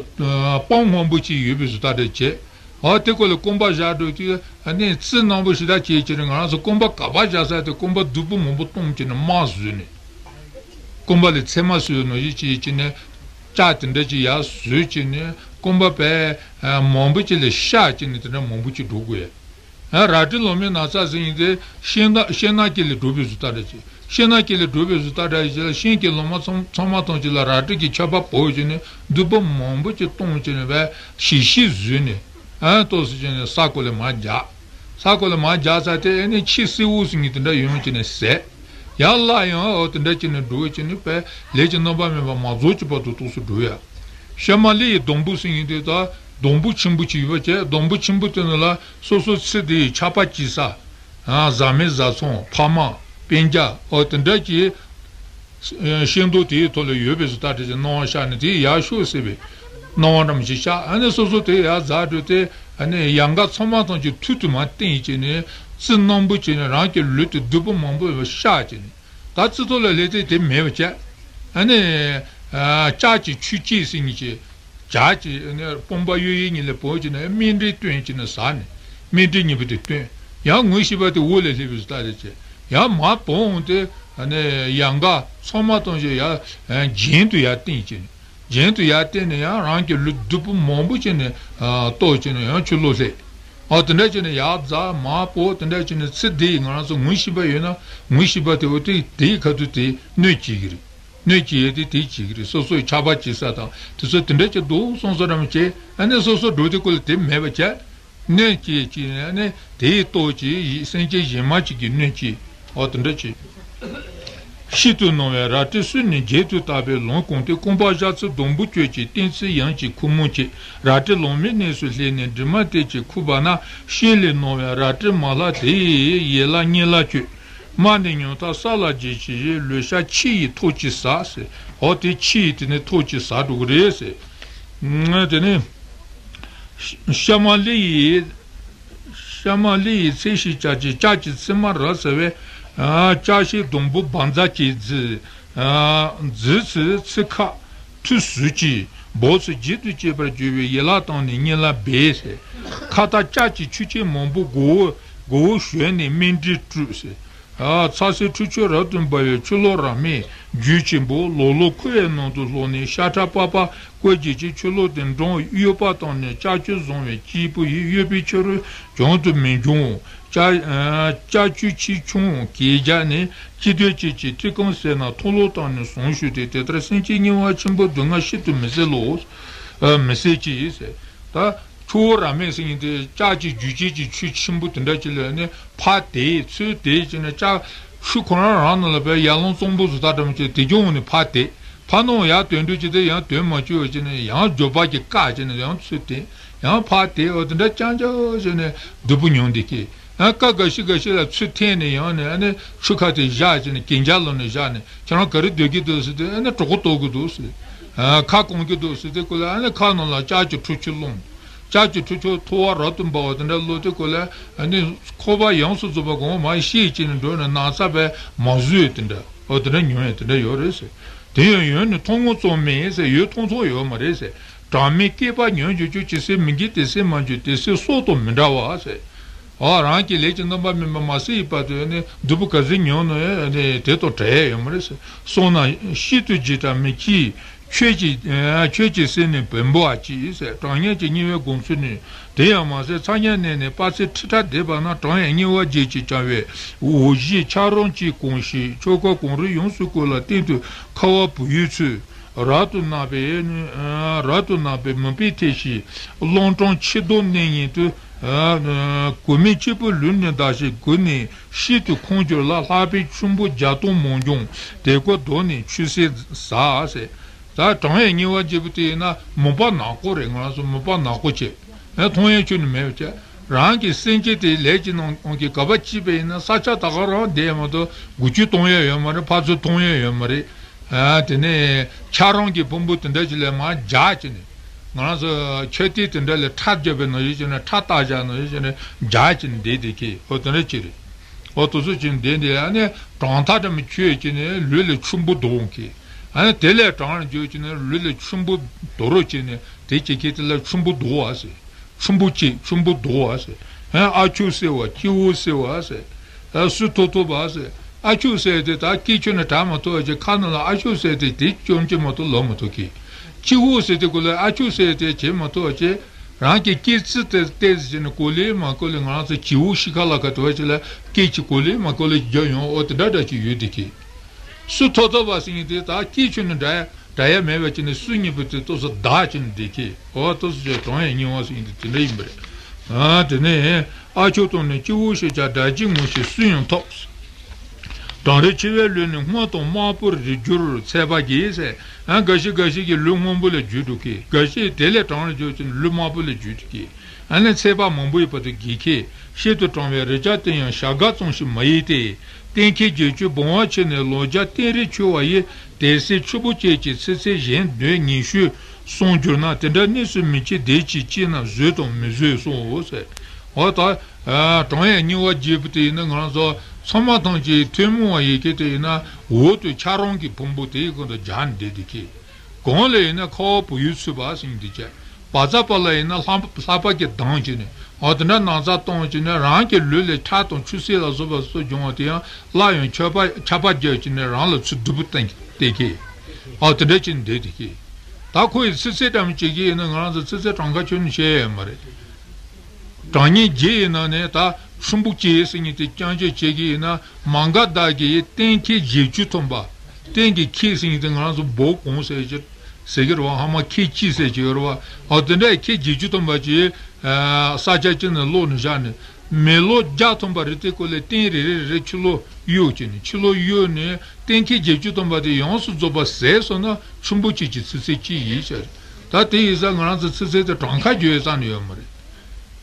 སྤང་སྔོན་པོ་གཅིག་ཡོད་པའི་བཟོ་ལྟ་འདྲ་བྱས། འོ་དེ་སྐོར་ལ་རྐང་པ་བཞག་འགྲོ་དུས་ཨ་ནི་རྩི་རྣོན་པོ་ཞེ་དྲག་བྱས་ཀྱི་རེད། ང་རང་ཚོ་རྐང་པ་ག་པ་བཞག་ས་དེ་རྐང་པ་སྡུག་པོ་མང་པོ་བཏུམས་ཀྱི་ནས་རྨ་བཟོས་ནས། རྐང་པ་ལ་ཚེར་མ་བཟོས་ནོ་ཡིས་ཅི་ཡིས་ཅི་ནས་ལྕགས་དེ་འདྲ་ཅིག་ཡར་བཟོས་ཀྱི་ནས་རྐང་པ་བས་མང་པོ་ཅིག་ལ་ཤ་ཅིག་ནས་དེ་འདྲ་མང་པོ་ཅིག་འགྲོ་དགོས་ཡ། རལ་གྲི་ལོང་མའི་ན་ཚ་ཟེར་མཁན་དེ་ཤིང་ནགས་ཤིང་ནགས་དཀྱིལ་ལས་འགྲོ་བའི་བཟོ་ལྟ་འདྲ་ཅིག་ཤིང་ནགས་དཀྱིལ་ལས་འགྲོ་བའི་བཟོ་ལྟ་འདྲ་ཅིག་ལ་ཤིང་གི་ལོ་མ་ཚང་ཚང་མ་ཐམས་ཅད་ལ་རལ་གྲི་གི་ཆར་པ་བབས་ཀྱི་ནས་སྡུག་པོ་མང་པོ་ཅིག་བཏུམས་ཀྱི་ནས་བས་ཞིབ་ཞིབ་བཟོས་ནས་ཨ་ཏོག་ཙམ་ཅིག་ནས་ས་སྐོར་ལ་མར་རྒྱག་ས་སྐོར་ལ་མར་རྒྱག་ས་དེ་ཨ་ནི་ཁྱི་སེར་པོ་ཟེར་མཁན་དེ་འདྲ་ཡོང་ཅིག་ནས་ཟས། ཡང་སླར་ཡང་འོ་དེ་འདྲ་བྱས་ནས་འགྲོ་བྱས་ནས་པས་ལས་ཀྱི་རྣམ་པར་སྨིན་པ་མ་རྫོགས་ཀྱི་བར་དུ་ཏོག་ཙམ་འགྲོ་ཡ། ཤ་མ་ལི་ཡི་སྡོང་པོ་ཟེར་མཁན་དེ་ད་སྡོང་པོ་ཆེན་པོ་ཅིག་ཡོད་པ་བྱས། སྡོང་པོ་ཆེན་པོ་དེ་ནང་ལ་སོ་སོ་ཚེ་འདི་ཡི་ཆགས་པ་སྐྱེ་ས། ཨ་བཟའ་མི་བཟའ་ཚང་ཕ་མ་སྤུན་ཀྱག་འོ་དེ་འདྲ་གྱི་ཤིང་སྡོང་དེའི་ཐོག་ལ་ཡོད་པའི་བཟོ་ལྟ་འདྲ་ཅིག་སྣང་བ་ཤར་ནས་དེ་ཡར་ཤོག་ཟེར་བའི་སྣང་བ་འདྲ་མོ་ཞིག་ཤར། ཨ་ནི་སོ་སོ་དེ་ཡར་འཛེགས་འགྲོ་སྟེ་ཨ་ནི་ཡལ་ག་ཚང་མ་ཐམས་ཅད་ཐུར་དུ་མར་བཏིང་བྱས་ནས་རྩི་རྣོན་པོ་བྱས་ནས་རང་གི་ལུས་དེ་སྡུག་པོ་མང་པོ་བཤགས་བྱས་ནས། ད་རྩི་ཐོག་ལ་སླེབས་ཏེ་དེ་མེད་པ་བྱས། ཨ་ནི་ལྕགས་ཀྱི་ཆུ་སྐྱེས་ཟེར་མཁན་གྱི་ལྕགས་ཀྱི་ཨ་ནི་དཔུང་པ་གཡས་གཡོན་གཉིས་ལ་བོར་བྱས་ནས་སྨན་སྤྲིན་བཏོན་བྱས་ནས་ཟ་ནས་སྨན་སྤྲིན་གཉིས་པོ་དེ་བཏོན། ཡང་ངོས་བཞི་པ་དེ་འོག་ལ་སླེབས་པའི་བཟོ་ལྟ་རེད་བྱས། ཡང་མར་བབས་འོང་སྟེ་ཨ་ནི་ཡལ་ག་ཚང་མ་ཐམས་ཅད་ཡར་གྱེན་དུ་ཡར་བཏིང་བྱས་ནས། གྱེན་དུ་ཡར་བཏིང་ནས་ཡང་རང་གི་ལུས་སྡུག་པོ་མང་པོ་བྱས་ནས་ཨ་གཏོར་བྱས་ནས་ཡང་ཆུ་ལོག་སླེབས། ཨོ་དེ་འདྲ་བྱས་ནས་ཡར་འཛེགས་མར་བབས། དེ་འདྲ་བྱས་ནས་ཚེ་འདི་ཡི་ང་རང་ཚོ་ངོས་བཞི་པ་ཡོད་ན་ངོས་བཞི་པ་དེ་འོ་དེ་དེའི་ཁ་ཐུག་དེ་གནོད་བྱེད་ཀྱི་རེད། གནོད་བྱེད་ཡས་དེ་དེ་བྱེད་ཀྱི་རེད། སོ་སོའི་ཆགས་པ་སྐྱེ་ས་དང་དེ་ཚོ་དེ་འདྲ་བྱས་འདུག་སོང་ཙང་ར་མ་བྱས། ཨ་ནི་སོ་སོ་འགྲོ་དེ་ཀུན་ལ་དེ་མེད་པ་བྱས། གནོད་བྱེད་ཀྱི་ཨ་ནི་དེའི་ལྟོ་ཅི་སེམས་ཅན་གཞན་མ་ཅིག་གི་གནོད་བྱེད། ཨོ་དེ་འདྲ་བྱེད། ཤིན་ཏུ་རྣོ་བའི་རལ་གྲི་སུ་ནི་འགྱེལ་དུ་བཏགས་པའི་ལུང་གོང་སྟེ། རྐང་པ་བཞག་ཚུལ་སྡོང་པོ་གཅོད་ཅིང་བཏིང་ཚུལ་ཡང་གཅིག་ཁོལ་མོ་གཅིག་རལ་གྲི་ལོང་མའི་གནས་སུ་སླེབས་ནས་གྲིབ་མ་སྟེར་ཅིང་ཁུག་པ་ན། ཤེལ་ལས་རྣོ་བའི་རལ་གྲི་མ་ལགས་དེ་ཡི་ཡན་ལག་གཉིས་ལ་གཅོད། རྨ་ནི་ཉུང་མཐའ་ས་ལ་འགྱེལ་བྱེད་ཅིང་། ལུས་ཤ་ཁྱི་ཡི་ཐོག་གཅིག་ཟ་ཟེར། འོ་དེ་ཁྱི་ཡི་དེ་ནི་ཐོག་གཅིག་ཟ་འགྲོ་གི་རེད་ཟེར། དེ་ནི་ཤ་མ་ལི་ཡི། ཤ་མ་ལི་ཡི་ཚེ་ཤི་ལྕགས་ཀྱི་ལྕགས་ཀྱི་ཚེར་མ་ར་ཟེར་བས། ལྕགས་ཤིང་སྡོང་པོ་བ་མཛའ་གཅིག་བརྫིས། བརྫིས་ཚེ་ཚེར་ཁ་ཐུག་ཟུག་ཅིང་སྦོ་ཚེ་བརྗིད་དུ་བཅས་པར་གྱུར་པའི་ཡན་ལག་དང་ནི་གཉིས་ལ་སྦས་ཟེར། ཁ་དར་ལྕགས་ཀྱི་ཆུ་ཆེན་མང་པོ་མགོ་བོ་མགོ་བོ་གཞོལ་ནས་སྨན་སྤྲིན་སྤྲུགས་ཟེར། ཚ་ཟེར་ཁྲུ་ཆུ་རབ་ཏུ་འབར་བའི་ཆུ་ལོག་རབ་མེད་རྒྱུན་ཆེན་པོ་ལོག་ལོག་ཁུ་བའི་ནང་དུ་ལྷུང་ནས་ཤ་ཁྲག་པགས་པ་བཀོད་བྱེད་ཅིང་། ཆུ་ལོག་དེ་འགྲམ་གཡོ་བ་དང་ནི་ལྕགས་ཀྱུ་བཟུང་བའི་སྐྱེས་བུ་ཡིས་གཡོ་བའི་ཕྱི་རོལ་བྱང་དུ་མི་འབྱུང་། ལྕགས་ལྕགས་ཀྱུ་ཆེ་ཆུང་གེགས་བྱས་ནས་ཅི་སྟོན་བྱེད་ཅིང་ཐིག་རྐང་བསལ་ན་མཐོ་ལོ་དང་ནི་ཟུངས་ཞུགས་ཏེ། དེ་ལྟར་སེམས་ཅན་དམྱལ་བ་ཆེན་པོ་སྡུག་བསྔལ་ཤིན་ཏུ་མི་བཟད་ལོ། མི་བཟད་ཅིང་ཟེར། ད། ཆུ་བོ་རབ་མེད་ཟེར་མཁན་དེ་ལྕགས་ཀྱི་རྒྱུ་ཆེན་གྱི་ཆུ་ཆེན་པོ་དེ་འདྲ་ཅིག་ལ་ནི་ཕར་དེད་ཚུར་དེད་ཅིག་ནི་ལྕགས་ཆུ་ཁོ་རང་རང་ནང་ལ་བས་ཡར་ལངས་གཙང་པོ་བཟོ་ལྟ་འདྲ་མོ་ཅིག་དེ་རྒྱུ་འོང་ནས་ཕར་དེད་ཕར་ནང་ཡར་དོན་འགྲུལ་ཅིག་དེ་ཡང་དོན་མ་བཅུག་ཅིག་ནི་ཡང་མགྱོགས་པ་གྱིས་བཀག་ཅིག་ནི་ཡང་ཚུར་དེད་ཡང་ཕར་དེད། འོ་དེ་འདྲ་རྐྱང་རྐྱང་ཅིག་ནི་སྡུག་པོ་མྱོང་བསྡད་ཀྱི། ཡང་སྐབས་འགའ་ཤས་འགའ་ཤས་ལ་ཚུར་འཐེན་ནས་ཡང་ནས་ཨ་ནི་ཆུ་ཁ་དེ་བཞག་ཅིག་ནི་གན་རྒྱ་ལོག་ནས་བཞག་ནས་ཁྱེད་རང་ག་རེ་སྡོད་ཀྱི་འདུག་ཟེར་དུས་ཨ་ནི་གྲོད་ཁོག་ལྟོགས་ཀྱི་འདུག་ཟེར། ཁ་སྐོམ་གྱི་འདུག་ཟེར་དུས་ཀུན་ལ་ཨ་ནི་ཁ་ནང་ལ་ལྕགས་ཀྱི་ཁྲུ་ཆུ་སློང་། ལྕགས་ཀྱི་ཁྲུ་ཆུ་ཐོ་བ་རབ་ཏུ་འབར་བ་དེ་འདྲ་བླུགས་དུས་ཀུན་ལ་ཨ་ནི་ཁོག་པ་ཡོངས་སུ་རྫོགས་པ་གོང་མ་ཤེད་ཅིག་ནས་འགྲོ་ནས་ན་ཚ་བས་མ་བཟོད་དེ་འདྲ་ཨོ་དེ་འདྲ་མྱོང་ཡ་དེ་འདྲ་ཡོད་རེད་ཟེར། དེ་ཡང་ཡོན་ནི་མཐོང་ངོ་ཙམ་མིན་ཟེར། ཡོད་མཐོང་ཐོས་ཡོད་མ་རེད་ཟེར། གྲངས་མེད་བསྐལ་པ་ཉུང་འགྱུར་ཀྱང་། ཇི་སྲིད་མི་འགྱུར་དེ་སྲིད་མ་འགྱུར། དེ་སྲིད་སྲོག་དང་མི་འབྲལ་བ་ཟེར། ཨོ་རང་གི་ལས་ཀྱི་རྣམ་པར་སྨིན་པ་མ་ཟད་པའི་བར་དུ་ནི་སྡུག་པོ་ག་ཚོད་མྱོང་ན་ནི་དེ་དང་བྲལ་ཡ་ཡོད་མ་རེད་ཟེར། སོང་ན་ཤིན་ཏུ་འཇིགས་དྲག་མི་སྐྱེ། ཁྱོད་ཀྱི་ཁྱོད་ཀྱི་སེམས་ནི་བེམ་པོ་བ་ཅིག་ཟེར། གྲངས་སྙེད་ཀྱི་དམྱལ་བའི་སྒོམ་ཚུལ་ནི། དེ་ཡང་མ་ཟད་ཚ་དམྱལ་གནས་ནས་དཔག་ཚད་ཁྲི་ཕྲག་འདས་པ་ན་གྲང་བའི་དམྱལ་བ་བརྒྱད་ཀྱིས་བཅིངས་པའི་འོག་གཞི་ཆགས་རིམ་གཅིག་གང་ཞིག་ཆོ་ག་གང་རུང་ཡོངས་སུ་བསྐོར་ལ་སྟེང་དུ་ཁ་བ་བུ་ཡུག་ཚུལ། རབ་ཏུ་གནག་པའི་རབ་ཏུ་གནག་པའི་མུན་པའི་ཐད་ཞིག་རླུང་གྲང་ཕྱི་ལྡོག་གནས་ཉིད་དུ་ གོས་མེད་གཅེར་བུར་ལུས་ནི་འདའ་ཞིང་། གུད་ནས་ཤིན་ཏུ་ཁོང་གྱུར་ལ། ལྷགས་པའི་ཆུན་པོ་བརྒྱ་སྟོང་མང་འབྱུང་། དེ་ཀོ་བཟླས་ནས་ཆུད་ཟོས་ཟ་ཟེར། ད་གྲང་ཡང་ཉེ་བར་འབྱེད་པ་དེ་ཡིན་ན་མུན་པ་ནག་པོ་རེད། ང་རང་ཚོ་མུན་པ་ནག་པོ་བྱས། ཨེ་མཐོང་ཡས་ཁྱོན་ནས་མེད་པ་བྱས། རང་གི་སེམས་ཅན་དེ་ལས་ཀྱི་ནང་གི་ག་པ་སྐྱིད་པ་ཡིན་ན་ས་ཆ་ད་ག་རང་བསྡད་མ་གཏོགས་འགུལ་སྐྱོད་གཏོང་ཡས་ཡོད་མ་རེད། ཕར་ཚུར་མཐོང་ཡས་ཡོད་མ་རེད། ཨ་དེ་ནས་ཆབ་རོམ་གྱི་ཕུང་པོ་དེ་འདྲ་ཅིག་ལ་མར་སྦྱར་བྱས་ནས། ང་རང་ཚོ་མཆོད་རྟེན་དེ་འདྲ་ལ་ཁྲ་བརྒྱབ་པའི་ནང་བཞིན་བྱས་ནས་ཁྲ་བཏགས་བཞག་ནང་བཞིན་བྱས་ནས་སྦྱར་བྱས་ནས་བསྡད་བསྡད་ཀྱི། ཨོ་དེ་འདྲ་ཅིག་རེད། ཨོ་དེ་ཚོ་བྱས་ནས་བསྡད་བསྡད། ཨ་ནི་གྲང་ཐག་འདྲ་མི་ཆོད་བྱས་ནས་ལུས་ལ་ཆུན་པོ་ལྡང་གི། ཨ་ནི་དེ་ལས་གྲང་རུ་འགྱུར་བྱས་ནས་ལུས་ལ་ཆུན་པོ་ལྡང་རུ་བྱས་ནས་དེ་བྱེད་མཁན་དེ་ལ་ཆུན་པོ་ལྡང་བ་ཟེར། ཆུན་པོ་བྱེད། ཆུན་པོ་ལྡང་བ་ཟེར། ཨ་ཨ་ཁྱུག་ཟེར་བ། སྐྱིད་པོ་ཟེར་བ་ཟེར། ཨ་སུ་ཐོ་ཐོ་བ་ཟེར། ཨ་ཁྱུག་ཟེར་དེ་ད་སྐེ་ཁྱོན་ནས་དྲག་མ་ཐུབ་པ་བྱས། ཁ་ནང་ལ་ཨ་ཁྱུག་ཟེར་དེ་དེ་བཅོམ་གྱི་མ་གཏོགས་ལོག་མ་ཐུབ་ཀི། སྐྱིད་པོ་ཟེར་དེ་ཀོ་ལ་ཨ་ཁྱུག་ཟེར་དེ་བྱེད་མ་ཐུབ་པ་བྱས། རང་གི་སྐེ་རྩེ་དེ་ཏོག་ཙམ་བྱས་ནས་གོ་ལེ་མ་གོ་ལེ། ང་རང་ཚོ་བྱིའུ་ཤི་ཁ་ལ་ཁ་དུ་བ་ཅིག་ལ་སྐེ་ཅིག་གོ་ལེ་མ་གོ་ལེ་རྒྱག་ཡོང་། ཨོ་དེ་འདྲ་འདྲ་ཅིག་ཡོད་དེ་ཀི། སུ་ཐོ་ཐོ་བ་ཟེར་མཁན་དེ་ད་སྐེ་ཁྱོན་ནས་འདྲ་ཡ་འདྲ་ཡ་མེད་པ་བྱས་ནས་སུ་གཉིས་པོ་དེ་ཏོག་ཙམ་བདག་བྱས་ནས་བསྡད་ཀྱི། འོ་ཏོག་ཙམ་བྱས་གྲང་ཡང་ཉེ་བ་ཟེར་མཁན་དེ་དེ་འདྲ་ཡིན་པ་རེད། ཨ་དེ་ནས་ཨ་ཁྱུག་བཏང་ནས་སྐྱིད་པོ་ཞེས་བྱ། སྒྲ་ཇི་ངོ་ཤེས་སུ་ཡང་ཐོབ། གྲང་རེག་ཆེ་བའི་ལུས་ནི་སྔོ་དང་དམར་པོར་རེག་འགྱུར་ཚད་པ་གིས་ཟེར། ཨ་འགའ་ཞིག་འགའ་ཞིག་གི་ལུས་སྔོན་པོ་ལ་འགྱུར་འགྲོ་གི། འགའ་ཞིག་དེ་ལས་གྲང་རུ་འགྱུར་གྱི་ལུས་དམར་པོ་ལ་འགྱུར་འགྲོ་གི། ཨ་ནི་ཚད་པ་མང་པོའི་བར་དུ་གྱེས་ཁྱད། ཤིན་ཏུ་གྲང་བའི་རེག་བྱ་དེ་ཡང་བྱ་དགའ་ཙམ་ཞིག་མ་ཡིན་ཏེ། གཏན་ཁེལ་བརྒྱད་ཅུ་སྦང་བ་ཕྱེ་ནས་ལོ་བརྒྱ་གཏན་རིགས་འཆོལ་བ་ཡི། དེ་སྲིད་ཆུན་པོ་བཅས་ཀྱི་ཚིག་ཚད་གཞན་དོན་ཉི་ཤུ་སོང་གྱུར་ན། དེ་འདྲ་གནས་སུ་མི་མཆིས། དེ་ཅིས་སྐྱེས་ན་བཟོད་དམ་མི་བཟོད་གསུངས་སོ་ཟེར། འོ་ད་གྲང་ཡང་ཉེ་བར་འབྱེད་པ་དེ་ཡིན་ན་ང་རང་ཚོ་ཚང་མ་ཐམས་ཅད་ཐུན་མོང་བ་ཡི་གེ་དེ་ཡིན་ན་འོག་ཏུ་ཆབ་རོམ་གྱི་ཕུང་པོ་དེའི་སྒང་དུ་སྦྱར་ནས་བསྡད་དེ་ཀི། གོང་ལ་ཡིན་ན་ཁ་བ་བུ་ཡུག་ཚུད་པ་ཟེར་མཁན་དེ་བྱས། བ་ཚྭ་པ་ལ་ཡིན་ན་ལྷ་ལྷ་པ་གི་མདངས་བྱས་ནས། འོ་དེ་འདྲ་ན་ཚ་གཏོང་བྱས་ནས་རང་གི་ལུས་ལ་ཁྲག་དང་ཆུ་སེར་ལ་སོགས་པ་སོགས་སྦྱོང་བ་དེ་ཡང་སླར་ཡང་ཆར་པ་ཆར་པ་རྒྱག་བྱས་ནས་རང་ལ་ཚུར་སྡུག་པོ་བསྟན་བསྟན་གི། འོ་དེ་འདྲ་བྱས་ནས་བསྡད་དེ་གི། ད་ཁོ་ཡི་ཚིག་ཚད་འདྲ་མི་བྱེད་ཀྱི་ཡིན་ན་ང་རང་ཚོ་ཚིག་ཚད་གྲངས་ཀ་ཁྱོན་ནས་བཤད་ཡ་ཡོད་མ་རེད། གྲངས་ངེས་བརྒྱད་ཡི་ནང་ནས་ད་ཆུན་པོ་བཅས་ཟེར་མཁན་དེ་རྐྱང་རྐྱང་བྱེད་ཀྱི་ཡིན་ན། མ་ག་དྷ་གི་གཏན་ཁེལ་བཞི་བཅུ་ཐམ་པ། གཏན་གྱི་ཁེལ་ཟེར་མཁན་དེ་ང་རང་ཚོ་བོད་གོང་ཟེར་གྱི་ཟེར་གྱི་རེད་བ། ཧ་མ་ཁེལ་གཅིག་ཟེར་གྱི་ཡོད་རེད་བ། འོ་དེ་འདྲའི་ཁེལ་བཞི་བཅུ་ཐམ་པ་ཅིག་ས་ཆ་གཅིག་ནས་སློག་ནས་བཞག་ནས། མེ་ལོང་བརྒྱ་ཐམ་པ་རེ་དེ་ཀོ་ལས་གཏན་རེ་རེ་རེ་ཕྱིར་ལོག་གཡུག་བྱས་ནས། ཕྱིར་ལོག་གཡུག་ནས་གཏན་ཁེལ་བཞི་བཅུ་ཐམ་པ་དེ་ཡོངས་སུ་རྫོགས་པ་ཟད་སོང་ན་ཆུན་པོ་བཅས་ཀྱི་ཚིག་ཚད་གཅིག་ཡིན་ཟེར། ད་དེ་ཡིན་ཙང་ང་རང་ཚོ་ཚིག་ཚད་དེ་གྲངས་ཀ་བརྗོད་ཡས་རྩ་ནས་ཡོད་མ་རེད།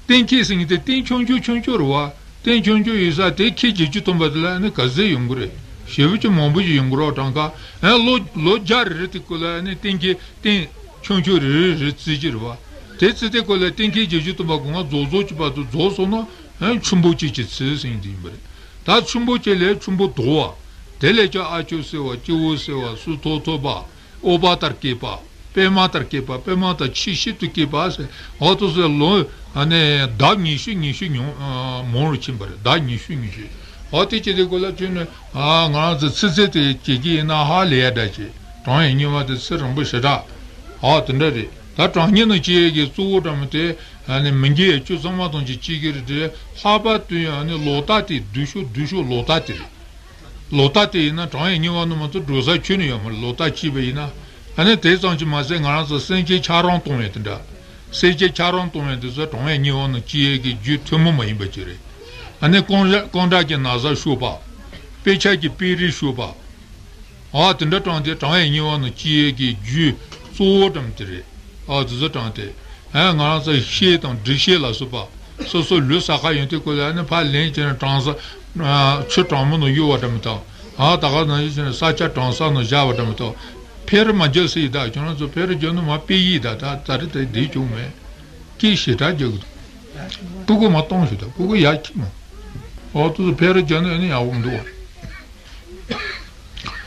གཏན་ཁེལ་ཟེར་མཁན་དེ་གཏན་ཆུང་ཆུང་ཆུང་ཆུང་རེད་བ། གཏན་ཆུང་ཆུང་ཡིན་ཙང་དེ་ཁེལ་བཞི་བཅུ་ཐམ་པ་དེ་ལ་ཨ་ནི་ག་ཚད་ཡོང་གི་རེད། ཞེ་པོ་ཅིག་མང་པོ་ཞིག་ཡོང་གི་རེད་བ། གྲངས་ཀ་ཨ་ལོ་ལོ་བརྒྱ་རེ་རེ་དེ་ཀོ་ལ་ཨ་ནི་གཏན་ཁེལ་གཏན་ཆུང་ཆུང་རེ་རེ་རེ་བརྩི་གི་རེད་བ། དེ་བརྩི་དེ་ཀོ་ལ་གཏན་ཁེལ་བཞི་བཅུ་ཐམ་པ་གོང་ང་རྫོགས་རྫོགས་ཀྱི་བར་དུ་རྫོགས་སོང་ན་ཨ་ཆུན་པོ་བཅས་ཀྱི་ཚིག་ཟེར་མཁན་དེ་ཡིན་པ་རེད། ད་ཆུན་པོ་བཅས་ལས་ཆུན་པོ་ལྡང་བ། དེ་ལས་ཀྱང་ཨ་ཁྱུག་ཟེར་བ། སྐྱིད་པོ་ཟེར་བ། སུ་ཐོ་ཐོ་བ། ཨུཏྤལ་ལྟར་སྐྱེས་པ། པད་མ་ལྟར་སྐྱེས་པ། པད་མ་ལྟར་ཆེས་ཤིན་ཏུ་སྐྱེས་པ་ཟེར། འོ་དེ་ཚོ་ལོ་ཨ་ནི་ཟླ་ཉི་ཤུ་ཉི་ཤུ་ཉུང་ཨ་མང་རུ་ཕྱིན་པ་རེད། ཟླ་ཉི་ཤུ་ཉི་ཤུ། འོ་དེ་བྱས་དེ་ཀོ་ལ་ཁྱོན་ནས་ཨ་ང་རང་ཚོ་ཚིག་ཚད་དེ་བྱེད་ཀྱི་ཡིན་ན་ཧ་ལས་ཡ་འདྲ་བྱེད། གྲངས་ཡང་ཉེ་བ་དེ་ཚིག་རིང་པོ་ཞེ་དྲག་འོ་དེ་འདྲ་རེད། ད་གྲངས་ངེས་ནང་སྐྱེ་ཡས་ཀྱི་གཙོ་བོ་འདྲ་མོ་དེ་ཨ་ནི་མི་འགྱུར་བའི་བཅུ་ཚང་མ་ཐམས་ཅད་སྐྱེ་གི་རེད་དེ། ལྷག་པར་དུ་ཡང་ཨ་ནི་ལོག་ལྟ་དེ་བསྡུས་ཤོག་བསྡུས་ཤོག་ལོག་ལྟ་དེ་རེད། ལོག་ལྟ་དེ་ཡིན་ན་གྲངས་ཡང་ཉེ་བ་ནང་མ་གཏོགས་འགྲོ་ས་ཁྱོན་ནས་ཡོད་མ་རེད། ལོག་ལྟ་སྐྱེས་པ་ཡིན་ན། ཨ་ནི་དེ་ཙམ་གྱིས་མ་ཟད་ང་རང་ཚོ་སེམས་ཅན་ཆབ་རོམ་གཏོང་ཡས་དེ་འདྲ། སེམས་ཅན་ཆབ་རོམ་གཏོང་ཡས་དེ་ཚོ་གྲངས་ཡང་ཉེ་བ་ནང་སྐྱེ་ཡས་ཀྱི་རྒྱུ་ཐུན་མོང་མ་ཡིན་པ་ཅིག་རེད། ཨ་ནི་རྐང་ར་རྐང་སྒྲ་གི་ན་བཟའ་གཤོག་པ། དཔེ་ཆ་གི་དཔེ་རིས་གཤོག་པ། ཨ་དེ་འདྲ་གྲངས་དེ་གྲངས་ཡང་ཉེ་བ་ནང་སྐྱེ་ཡས་ཀྱི་རྒྱུ་གཙོ་བོ་འདྲ་མོ་དེ་རེད། ཨ་དེ་ཚོ་གྲངས་དེ། ཨ་ང་རང་ཚོ་ཤེལ་དང་སྒྲིག་ཤེལ་ལ་སོགས་པ། སོ་སོ་ལུས་ས་ཁ་ཡོང་དུས་ཀོ་ལ་ཨ་ནི་ཕར་ལེན་བྱས་ནས་གྲང་ས། ཨ་ཆུ་གྲང་མོ་ནང་གཡུག་པ་འདྲ་མི་འདུག་ཨ་ད་ག་ནང་བཞིན་བྱས་ནས་ས་ཆ་གྲང་ས་ནང་བཞག་པ་འདྲ་མི་འདུག་ཕེ་རུ་མ་རྒྱག་ཟེར་ཡི་ད། ཁྱོད་རང་ཚོ་ཕེ་རུ་རྒྱག་ནི་མ་དཔེ་ཡིག་ད། ད་ད་རེ་ད་བསྡད་བྱུང་མེད། སྐད་ཞེ་དྲག་རྒྱག་གི་འདུག་སྤུ་གུ་མ་གཏོང་ཞིག་ད། སྤུ་གུ་ཡག་གི་མ། ཨོ་ཏོ་ཚོ་ཕེ་རུ་རྒྱག་ནི་ཨ་ནི་ཡག་པོ་མི་འདུག་བ།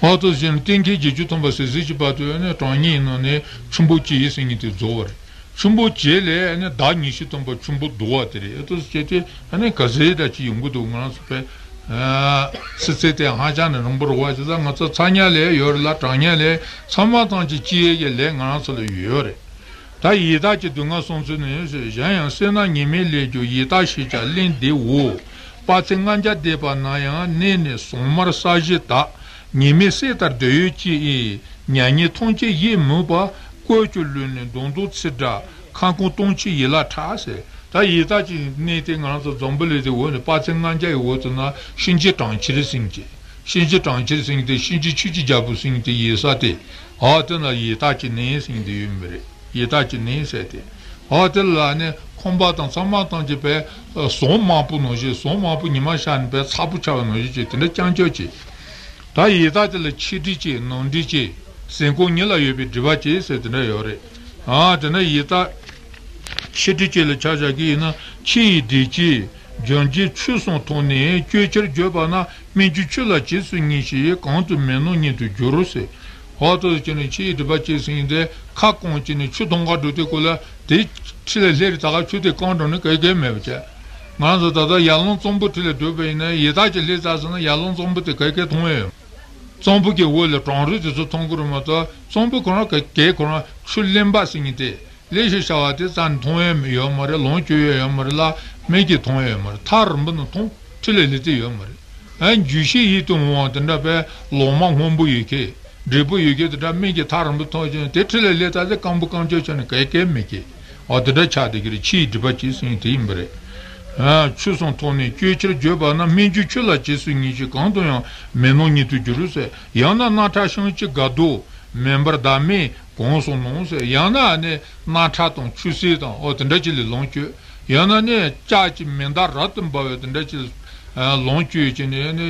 ཨོ་ཏོ་ཟེར་ནས་གཏན་འཁེལ་བརྒྱད་ཅུ་ཐམ་པ་ཟེར་ཟེར་གྱི་བར་དུ་ཨ་ནི་གྲངས་ངེས་ནང་ནས་ཆུན་པོ་བཅས་ཟེར་མཁན་དེ་རྫོགས་པ་རེད། ཆུན་པོ་བཅས་ལས་ཨ་ནི་ཟླ་ཉི་ཤུ་ཐམ་པ་ཆུན་པོ་ལྡང་བ་དེ་རེད། ཨོ་ཏོ་ཟེར་དེ་ཨ་ནི་ག་ཟེར་འདྲ་ཅིག་ཡོང་གི་འདུག་ང་རང་ཚོ་ཕེ་ཨ་ཚིག་ཚད་དེ་ཧ་ཅང་ནས་རིང་པོ་རེད་བ། བྱས་ཙང་ང་ཚོ་ཚ་ཉ་ལས་ཡོད་རེད་ལ་གྲང་ཉ་ལས་ཚང་མ་ཐམས་ཅད་བཅས་ཀྱི་ལས་ང་རང་ཚོ་ལ་ཡོད་རེད། ད་ཡི་དྭགས་ཀྱི་སྡུག་བསྔལ་གསུངས་ཚུལ་ནི། གཞན་ཡང་སེར་སྣ་ཉི་མའི་ལས་གྱུར་ཡི་དྭགས་ཞེས་བྱ་གླིང་འདི་འོ། དཔག་ཚད་ལྔ་བརྒྱ་འདས་པ་ན་ཡང་གནས་ནི་ཟངས་དམར་ས་གཞི་དག་ཉི་མའི་གསེབ་ལྟར་སྡོད་ཡོད་ཅེས། མྱ་ངན་ཐམས་ཅད་ཡིད་མུག་པ། བཀོད་ཀྱི་ལུས་ནི་མདངས་སྡུག་ཚིག་འདྲ། ཁ་སྐོམ་གཏོང་ཕྱིར་ཡིད་ལ་ཁྲག་ཟེར། ད་ ད་ཡི་དྭགས་ཀྱི་གནས་དེ་ང་རང་ཚོ་འཛམ་བུ་གླིང་དེ་འོག་ནས་དཔག་ཚད་ལྔ་བརྒྱ་ཡི་འོག་ཏུ་ན་གཤིན་རྗེ་གྲོང་ཁྱེར་ཟེར་གྱི། གཤིན་རྗེ་གྲོང་ཁྱེར་ཟེར་གྱི་དེ་གཤིན་རྗེ་ཆོས་ཀྱི་རྒྱལ་པོ་ཟེར་གྱི་དེ་ཡོད་ས་དེ། འོ་དེ་ན་ཡི་དྭགས་ཀྱི་གནས་ཟེར་གྱི་དེ་ཡོད་མི་རེད། ཡི་དྭགས་ཀྱི་གནས་ཟེར་དེ། འོ་དེ་ལ་ནི་ཁང་པ་དང་ཚང་མ་ཐམས་ཅད་པའི་ཟོང་དམར་པོ་ནང་བཞིན། ཟོང་དམར་པོ་ཉི་མ་ཤར་ནས་པའི་ཚ་པོ་ཆགས་པ་ནང་བཞིན་གྱི་དེ་འདྲ་རྐྱང་རྐྱང་བྱས། ད་ཡི་དྭགས་དེ་ལ་ཕྱི་སྒྲིབ་བཅས་ནང་སྒྲིབ་བཅས་ཟས་སྐོམ་གཉིས་ལ་ཡོད་པའི་སྒྲིབ་པ་བཅས་ཟེར་དེ་འདྲ་ཡོད་རེད། ཨ་དེ་ན་ཡི་དྭགས་ཕྱི་སྒྲིབ་བཅས་ལ་ཆ་བཞག་གི་ཡིན་ན། ཕྱི་ཡི་སྒྲིབ་བཅས་སྦྱང་བྱའི་ཆོས་གསུམ་ཐོག་ནས་བཅོས་ཕྱིར་བརྗོད་པ་ན། སྨན་གྱི་ཆུ་ལ་རྗེས་སུ་སྙེགས་ཤིང་། གང་དུ་མེད་སྣང་ཉིད་དུ་འགྱུར་རོ་ཟེར། འོ་དེ་བྱས་ནས་ཕྱི་ཡི་སྒྲིབ་པ་བཅས་ཟེར་མཁན་དེ་ཁ་སྐོམ་བྱས་ནས་ཆུ་འཐུང་ག་འགྲོ་དུས་སྐབས་ལ་དེ་འཁྲིས་ལ་སླེབས་རེད། ད་ག་ཆུ་དེ་སྐམ་འགྲོ་ནས་ག་གེ་མེད་པ་བྱས། ང་ཚོ་ད་ལྟ་ཡར་ཀླུང་གཙང་པོ་འཁྲིས་ལ་འགྲོ་བ་ཡིན་ན། ཡི་དྭགས་ཀྱི་སླེབས་ཚར་སོང་ན་ཡར་ཀླུང་གཙང་པོ་དེ་ག་གེ་མཐོང་ཡ་ཡོད། གཙང་པོ་གི་འོག་ལ་གྲང་རོས་དེ་ཚོ་མཐོང་གི་རེད་མ་གཏོགས། གཙང་པོ་ཁོ་རང་ག་གེ་ཁོ་རང་ཆུ་རློན་པ་ཟེར་མཁན་དེ། ལས་ཤིག་བྱ་བ་དེ་རྩ་ནས་མཐོང་ཡས་ཡོད་མ་རེད། ལོངས་སྤྱོད་ཡས་ཡོད་མ་རེད་ལ། སྨན་གྱིས་འཐུང་ཡས་ཡོད་མ་རེད། ཐག་རིང་པོ་ནས་མཐོང་། འཁྲིས་ལ་སླེབས་ཏེ་ཡོད་མ་རེད། ཨ་འཇུ་ཤེས་ཡིད་དུ་འོང་བ་དེ་འདྲ་བའི་ལོ་མ་སྔོན་པོ་ཡོད་མཁན། འབྲས་བུ་ཡོད་མཁན་དེ་འདྲ་སྨན་གྱིས་ཐག་རིང་པོ་མཐོང་ཀྱང་། དེ་འཁྲིས་ལ་སླེབས་ཚར་ཚེ་སྐམ་པོ་སྐམ་ཅོག་ཆགས་ནས་ག་གེ་མེད་མཁན། འོ་དེ་འདྲ་ཆགས་བསྡད་ཀྱི་རེད། ཕྱི་ཡི་སྒྲིབ་པ་བཅས་ཟེར་མཁན་དེ་ཡིན་པ་རེད། ཨ་ཆོས་གསུམ་ཐོག་ནས་བཅོས་ཕྱིར་བརྗོད་པ་ན། སྨན་གྱི་ཆུ་ལ་རྗེས་སུ་སྙེགས་ཤིང་། གང་དུ་ཡང་མེད་སྣང་ཉིད་དུ་འགྱུར་ཟེར། ཡང་ན་རྣག་ཁྲག་བཤང་གཅི་དགའ་སྡུག་མེ་འབར་བདག་མེད་གང་སོགས་སྣང་ཟེར། ཡང་ན་ནི་རྣག་ཁྲག་དང་ཆུ་སེར་དང་། འོ་དེ་འདྲ་ཅིག་ལ་ལོངས་སྤྱོད། ཡང་ན་ནི་ལྕགས་ཀྱི་མེ་མདའ་རབ་ཏུ་འབར་བའི་དེ་འདྲ་ཅིག་ལོངས་སྤྱོད་ཀྱི་ནི་ནི་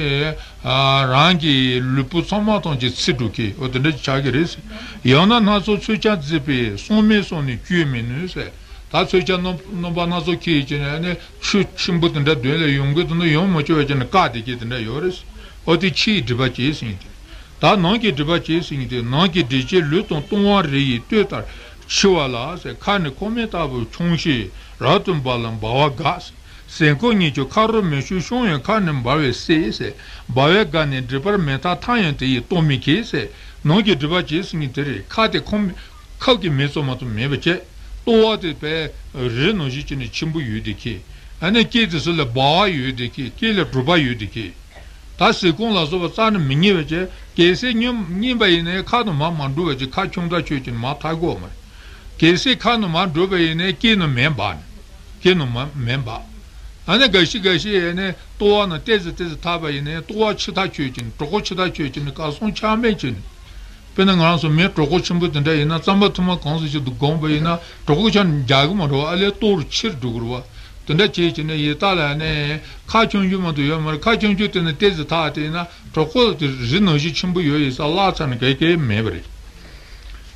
རང་གི་ལུས་པོ་ཚང་མ་ཐམས་ཅད་འཚིག་འགྲོ་མཁན། འོ་དེ་འདྲ་ཅིག་ཆགས་ཀྱི་རེད་ཟེར། ཡང་ན་སྣ་ཚོགས་མཚོན་ཆ་བརྫིས་པས། བསམ་མེད་སོང་ནས་བཅོས་མི་ནུས་ཟེར། ད་མཚོན་ཆ་རྣམ་རྣམ་པ་སྣ་ཚོགས་ཁྱེར་ཀྱི་ནི་ནི་ཆུ་ཆེན་པོ་དེ་འདྲ་མདུན་ལ་ཡོང་གི་འདུག་ན། ཡོང་མ་བཅུག་པ་བྱས་ནས་བཀག་བསྡད་མཁན་དེ་འདྲ་ཡོད་རེད་ཟེར། འོ་དེ་ཕྱི་ཡི་སྒྲིབ་པ་བཅས་ཟེར་མཁན་དེ། ད་ནང་གི་སྒྲིབ་པ་བཅས་ཟེར་མཁན་དེ། ནང་གི་སྒྲིབ་བཅས་ལུས་དང་ལྟུང་བ་རེ་ཡིས་ལྟོས་ལྟར་འཆི་བ་ལ་ཟེར། ཁ་ནི་ཁོག་སྨད་ལྟ་བུར་ཆུང་ཞིང་རབ་ཏུ་འབར་ལ་འབར་བ་དགའ་ཟེར། ཟས་སྐོམ་གཉིས་ཀྱང་ཁ་རུ་མི་ཤོང་། བཤང་ཡང་ཁ་ནི་འབར་བས་བསད་ཟེར། འབར་བས་དགའ་ནས་སྒྲིབ་པར་མི་ཐར། ཐར་ཡང་དེ་ཡིས་ལྟོགས་མི་ཁེགས་ཟེར། ནང་གི་སྒྲིབ་པ་བཅས་ཟེར་མཁན་དེ་རེད། ཁ་དེ་ཁོག་ཁབ་ཀྱི་མེ་ཚོ་མ་གཏོགས་མེད་པ་བྱས། ལྟོ་བ་དེ་པའི་རི་ནང་བཞིན་བྱས་ནས་ཆེན་པོ་ཡོད་བསྡད་མཁན། ཨ་ནི་སྐེ་དེ་ཚོ་ལ་སྦ་བ་ཡོད་བསྡད་མཁན། སྐེ་ལ་གྲུ་པ་ཡོད་བསྡད་མཁན། ད་ཟས་སྐོམ་ལ་སོགས་པ་རྩ་ནས་མི་རྙེད་པ་བྱས། གལ་སྲིད་རྙེད་རྙེད་པ་ཡིན་ན་ཁ་ནང་མར་མ་འགྲོ་བ་བྱས། ཁ་ཆུང་དྲགས་ཆོད་ཀྱི་ནི་མར་ཐར་གི་ཡོད་མ་རེད། གལ་སྲིད་ཁ་ནང་མར་འགྲོ་བ་ཡིན་ན་སྐེ་ནང་མེ་འབར་ནས། སྐེ་ནང་མ་མེ་འབར། ཨ་ནི་འགའ་ཞིག་འགའ་ཞིག་ཡིན་ན་ལྟོ་བ་ནང་ཏོག་ཙམ་ཏོག་ཙམ་ཐར་པ་ཡིན་ན། ལྟོ་བ་ཆུ་ཐག་ཆོད་ཀྱི་ནི། གྲོད་ཁོག་ཆུ་ཐག་ཆོད་ཀྱི་ནི། གར་སོང་ཆ་མེད་ཀྱི་ནི། དཔེར་ན་ང་རང་ཚོ་མི་གྲོད་ཁོག་ཆེན་པོ་དེ་འདྲ་ཡིན་ན། རྩམ་པ་ཐུར་མ་གང་ཙམ་ཞིག་ཏུ་སྒོམ་པ་ཡིན་ན། གྲོད་ཁོག་ཆ་འཇག་གི་མ་རེད་བ། ཨ་ལས་ལྟོ་རུ་ཆེར་འགྲོ་གི་རེད་བ། དེ་འདྲ་བྱས་བྱས་ནས་ཡི་དྭགས་ལ་ནི་ཁ་ཆུང་ཆུང་མ་གཏོགས་ཡོད་མ་རེད། ཁ་ཆུང་ཆུང་དེ་ནི་ཏོག་ཙམ་ཐར་དེ་ཡིན་ན། གྲོད་ཁོག་དེ་རི་ནང་བཞིན་ཆེན་པོ་ཡོད་ཡིན་ས་བརླག་ཚར་ནས་ག་གེ་མེད་པ་རེད།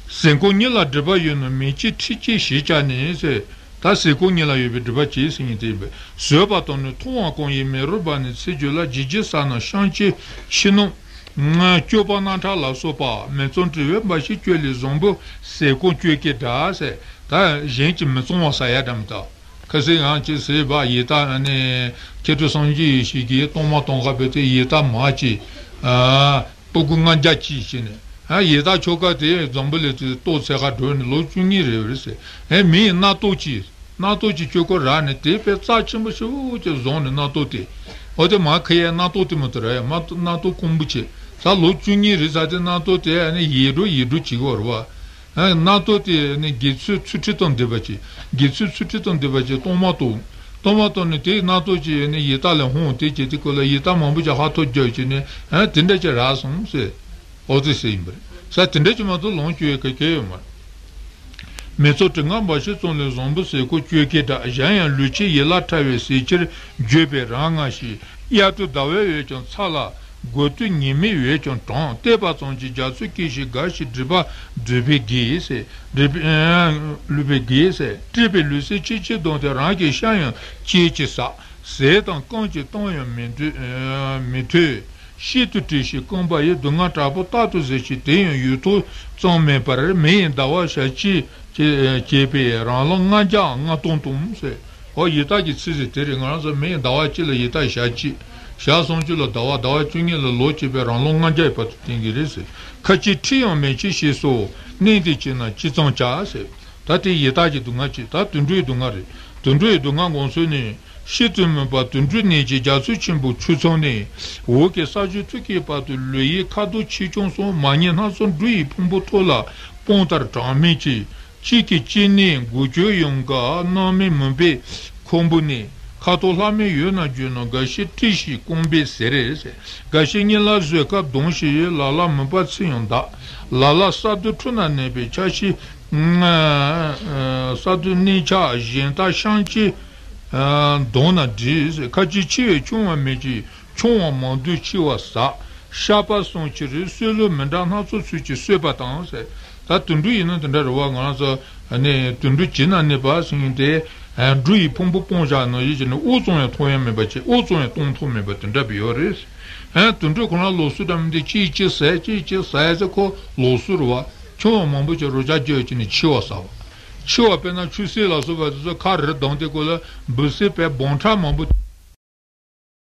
ཟས་སྐོམ་གཉིས་ལ་སྒྲིབ་པ་ཡོད་ནོ། མེ་ལྕེ་མཁྲིས་ལྕེ་ཞེས་བྱ་ནི་ཟེར། ད་ཟས་སྐོམ་གཉིས་ལ་ཡོད་པའི་སྒྲིབ་པ་བཅས་ཟེར་མཁན་དེ་ཡིན་པས། ཟོས་པ་དང་ནི་འཐུང་བ་གང་ཡིན། མེ་རོ་འབར་ནས་འཚིག་གྱུར་ལ། ལྗིད་ལྗིད་ཟ་ན་བཤང་གཅི་ཕྱི་ནང་། སྐྱོ་པ་རྣག་ཁྲག་ལ་སོགས་པ། མེ་ཚང་བྲི་བའི་འབའ་ཞིག་སྤྱོད་ལས། བཟང་པོ་ཟས་སྐོམ་སྤྱོད་ཀྱི་འདྲ་ཟེར། ད་གཞན་གྱིས་མི་གཙང་བ་ཟ་ཡ་འདྲ་མི་འདུག་ཁ་སང་ང་ཅིག་ཟས་པ་ཡི་དྭགས་ནི་མཁས་གྲུབ་སངས་རྒྱས་ཡེ་ཤེས་ཀྱིས་གཏོར་མ་གཏོང་ག་ཕེབས་ཏེ། ཡི་དྭགས་མ་ཅིག་ཨ་སྤུ་གུ་ལྔ་བརྒྱ་ཅིག་བྱས་ནས། ཨ་ཡི་དྭགས་ཆོ་ག་དེ་འཛམ་བུ་གླིང་དེ་གཏོར་འཚོལ་ག་འགྲོ་ནས་ལོ་བཅུ་གཉིས་རེད་པ་རེད་ཟེར། ཨེ་མི་ཡི་རྣ་ཏོག་ཅིག་རྣ་ཏོག་ཅིག་ཁྱོད་ཁོ་རག་ནས། དེ་དཔེ་རྩ་ཆེན་པོ་ཞེ་པོ་ཅིག་བཟུང་ནས། རྣ་ཏོག་དེ། འོ་དེ་མར་ཁུར་ཡས་རྣ་ཏོག་དེ་མ་གཏོགས་རག་ཡ་མ་གཏོགས། རྣ་ཏོག་ཀོང་བུ་ཅིག་ད་ལོ་བཅུ་གཉིས་རེད་ཟེར་དེ། རྣ་ཏོག་དེ་ཨ་ནི་ཡལ་འགྲོ་ཡལ་འགྲོ་བྱེད་ཀྱི་ཡོད་རེད་པ། ཨ་རྣ་ཏོག་དེ་ནི་དགེ་ཚུལ་ཚུལ་ཁྲིམས་དང་ལྡན་པ་ཅིག་དགེ་ཚུལ་ཚུལ་ཁྲིམས་དང་ལྡན་པ་ཅིག་གཏོར་མ་གཏོང་། གཏོར་མ་གཏོང་ནས་དེའི་རྣ་ཏོག་ཅིག་ནི་ཡི་དྭགས་ལ་ཧོན། དེ་བྱས་དུས་སྐབས་ལ་ཡི་དྭགས་མང་པོ་ཅིག་ཧ་ཐོར་རྒྱབ་བྱས་ནས། ཨ་དེ་འདྲ་ཅིག་རག་སོང་ཟེར། འོ་དེ་ཟེར་ཡིན་པ་རེད་ཟེར། དེ་འདྲ་ཅིག་མ་གཏོགས་ལོངས་སྤྱོད་ཡས་ག་གེ་ཡོད་མ་རེད། མེ་ཚང་བྲི་ང་འབའ་ཞིག་བཙོང་ལས། བཟང་པོ་ཟས་སྐོམ་སྤྱོད་ཀྱི་འདྲ། གཞན་ཡང་ལུས་ཅན་ཡིད་ལ་ཕྲ་བའི། ཟས་ཕྱིར་བརྗོད་པས་རང་ངལ་ཞིང་། དབྱར་དུས་ཟླ་བའི་འོད་ཀྱང་ཚ་ལ། དགུན་དུས་ཉི་མའི་འོད་ཀྱང་གྲང་། བལྟས་པ་ཙམ་གྱིས་རྒྱ་མཚོ་སྐྱེས་ཤིང་རྒ་ཞིང་། སྒྲིབ་པ་བསྒྲིབས་པའི་གེགས་ཟེར། སྒྲིབ་པའི་བསྒྲིབས་པའི་གེགས་ཟེར། བསྒྲིབས་པའི་ལུས་སེམས་ཅི་ཕྱིར་གདུང་སྟེ། རང་གི་ཤ་ཡང་ཁྱེད་ཀྱིས་ཟ། ཟས་དང་སྐོམ་གྱི་གཏམ་ཡང་མི་འདོད་མི་ཐོས། ཤིན་ཏུ་བཀྲེས་ཤིང་སྐོམ་པ་ཡི། སྡུག་བསྔལ་དྲག་པོ་རྟག་ཏུ་ཟོས་ཤིང་། དེ་ཡང་ཡུན་ཐུང་ཙམ་མིན་པར། མེ་ཡི་ཟླ་བ་ཞལ་གཅིག་བྱས་པས་རང་ལོ་ལྔ་བརྒྱའམ་ལྔ་སྟོང་ལྟུང་ཟེར། འོ་ཡི་དྭགས་ཀྱི་ཚིག་ཟེར་དེ་རེད། ང་རང་ཚོ་མེ་ཡི་ཟླ་བ་གཅིག་ལ་ཡི་དྭགས་ཞག་གཅིག་ཞག་སུམ་ཅུ་ལ་ཟླ་བ། ཟླ་བ་བཅུ་གཉིས་ལ་ལོ་བྱས་པས་རང་ལོ་ལྔ་བརྒྱའི་བར་དུ་བསྟན་གྱི་རེད་ཟེར། ཁ་ཅིག་ཁྲིད་ཡང་མི་བྱེད་ཞེས་སོགས་གནས་འདིར་སྐྱེས་ན་ཅི་ཙམ་བྱ་ཟེར། ད་དེ་ཡི་དྭགས་ཀྱི་སྡུག་བསྔལ་གཅིག་ད་དུད་འགྲོའི་སྡུག་བསྔལ་རེད། དུད་འགྲོའི་སྡུག་བསྔལ་དགོངས་ཚུལ་ནི། ཤིན་ཏུ་མུན་པ་དུད་འགྲོའི་གནས་ཀྱི་རྒྱ་མཚོ་ཆེན་པོའི་ཆུ་མཚམས་ནས། འོག་གི་ས་གཞི་ཐུར་གྱི་བར་དུ། ལུས་ཡི་ཁ་དོག་ཆེ་ཆུང་སོགས། མ་ཉིད་སྣ་ཚོགས་འབྲུ་ཡི་ཕུང་པོ་ཐོག་ལ་སྤུངས་ལྟར་གྲངས་མེད་ཀྱི། གཅིག་གིས་གཅིག་གནོན་མགོ་གཅོད་ཡོང་ག་སྣང་མེད་མུན་པས་ ཕུང་པོ་ནི། ཁ་དོག་ལྷག་མའི་འོད་རྣམས་བརྗོད་ན། འགའ་ཞིག་སྤྲིས་ཤིང་སྐོམ་པས་ཟེར། འགའ་ཞིག་གཉིད་ལ་བཟོད་དཀའ་གདུང་ཞིང་ཡོད། ལ་ལ་མུན་པ་ཚིག་ཡང་འདག་ལ་ལ་ས་རྡུལ་འཁྲུལ་ན་གནས་པས། ཆ་ཤས་ས་རྡུལ་གནས་ཆག་གཞན་དག་བཤང་གཅི་གདུང་ན་འདྲིས། ཁ་ཅིག་འཆི་བས་ཆུང་བ་མེད་ཅིང་། ཆུང་བ་མང་དུས་འཆི་བ་ཟད། བཤགས་པ་གསུངས་ཕྱིར་གསོད་ལུགས་མི་འདྲ་སྣ་ཚོགས་ཚུལ་གྱིས་གསོད་པ་དང་ཟེར། ད་དུད་འགྲོ་ཡིན་ན་དེ་འདྲ་རེད་བ། ང་རང་ཚོ་ནི་དུད་འགྲོ་བྱེད་ན་གནས་པ་ཟེར་མཁན་དེ། འབྲུ་ཡི་ཕུང་པོ་སྤུངས་བཞག་ནང་བཞིན་བྱས་ནས་དབུགས་གཙང་ཡང་འཐུང་ཡ་མེད་པ་བྱས། དབུགས་གཙང་ཡང་གཏོང་ཐུབ་མེད་པ་དེ་འདྲ་བ་ཡོད་རེད། དུད་འགྲོ་ཁོ་རང་ལོགས་སུ་འདྲ་མི་འདི་གཅིག་གཅིག་ཟ་གཅིག་གཅིག་ཟ་ཟེར། ཁོ་ལོགས་སུ་རེད་བ། ཆུང་བ་མང་པོ་ཅིག་རོ་བརྒྱ་རྒྱུ་བྱས་ནས་འཆི་བ་ཟ་བ། འཆི་བ་དཔེར་ན་ཆུ་སྲིན་ལ་སོགས་པ་དེ་ཚོ་ཁ་རེ་བརྡུངས་ཏེ་ཁོ་ལ་འབུ་སྲིན་བས་སྦོམ་ཕྲ་མང་པོ་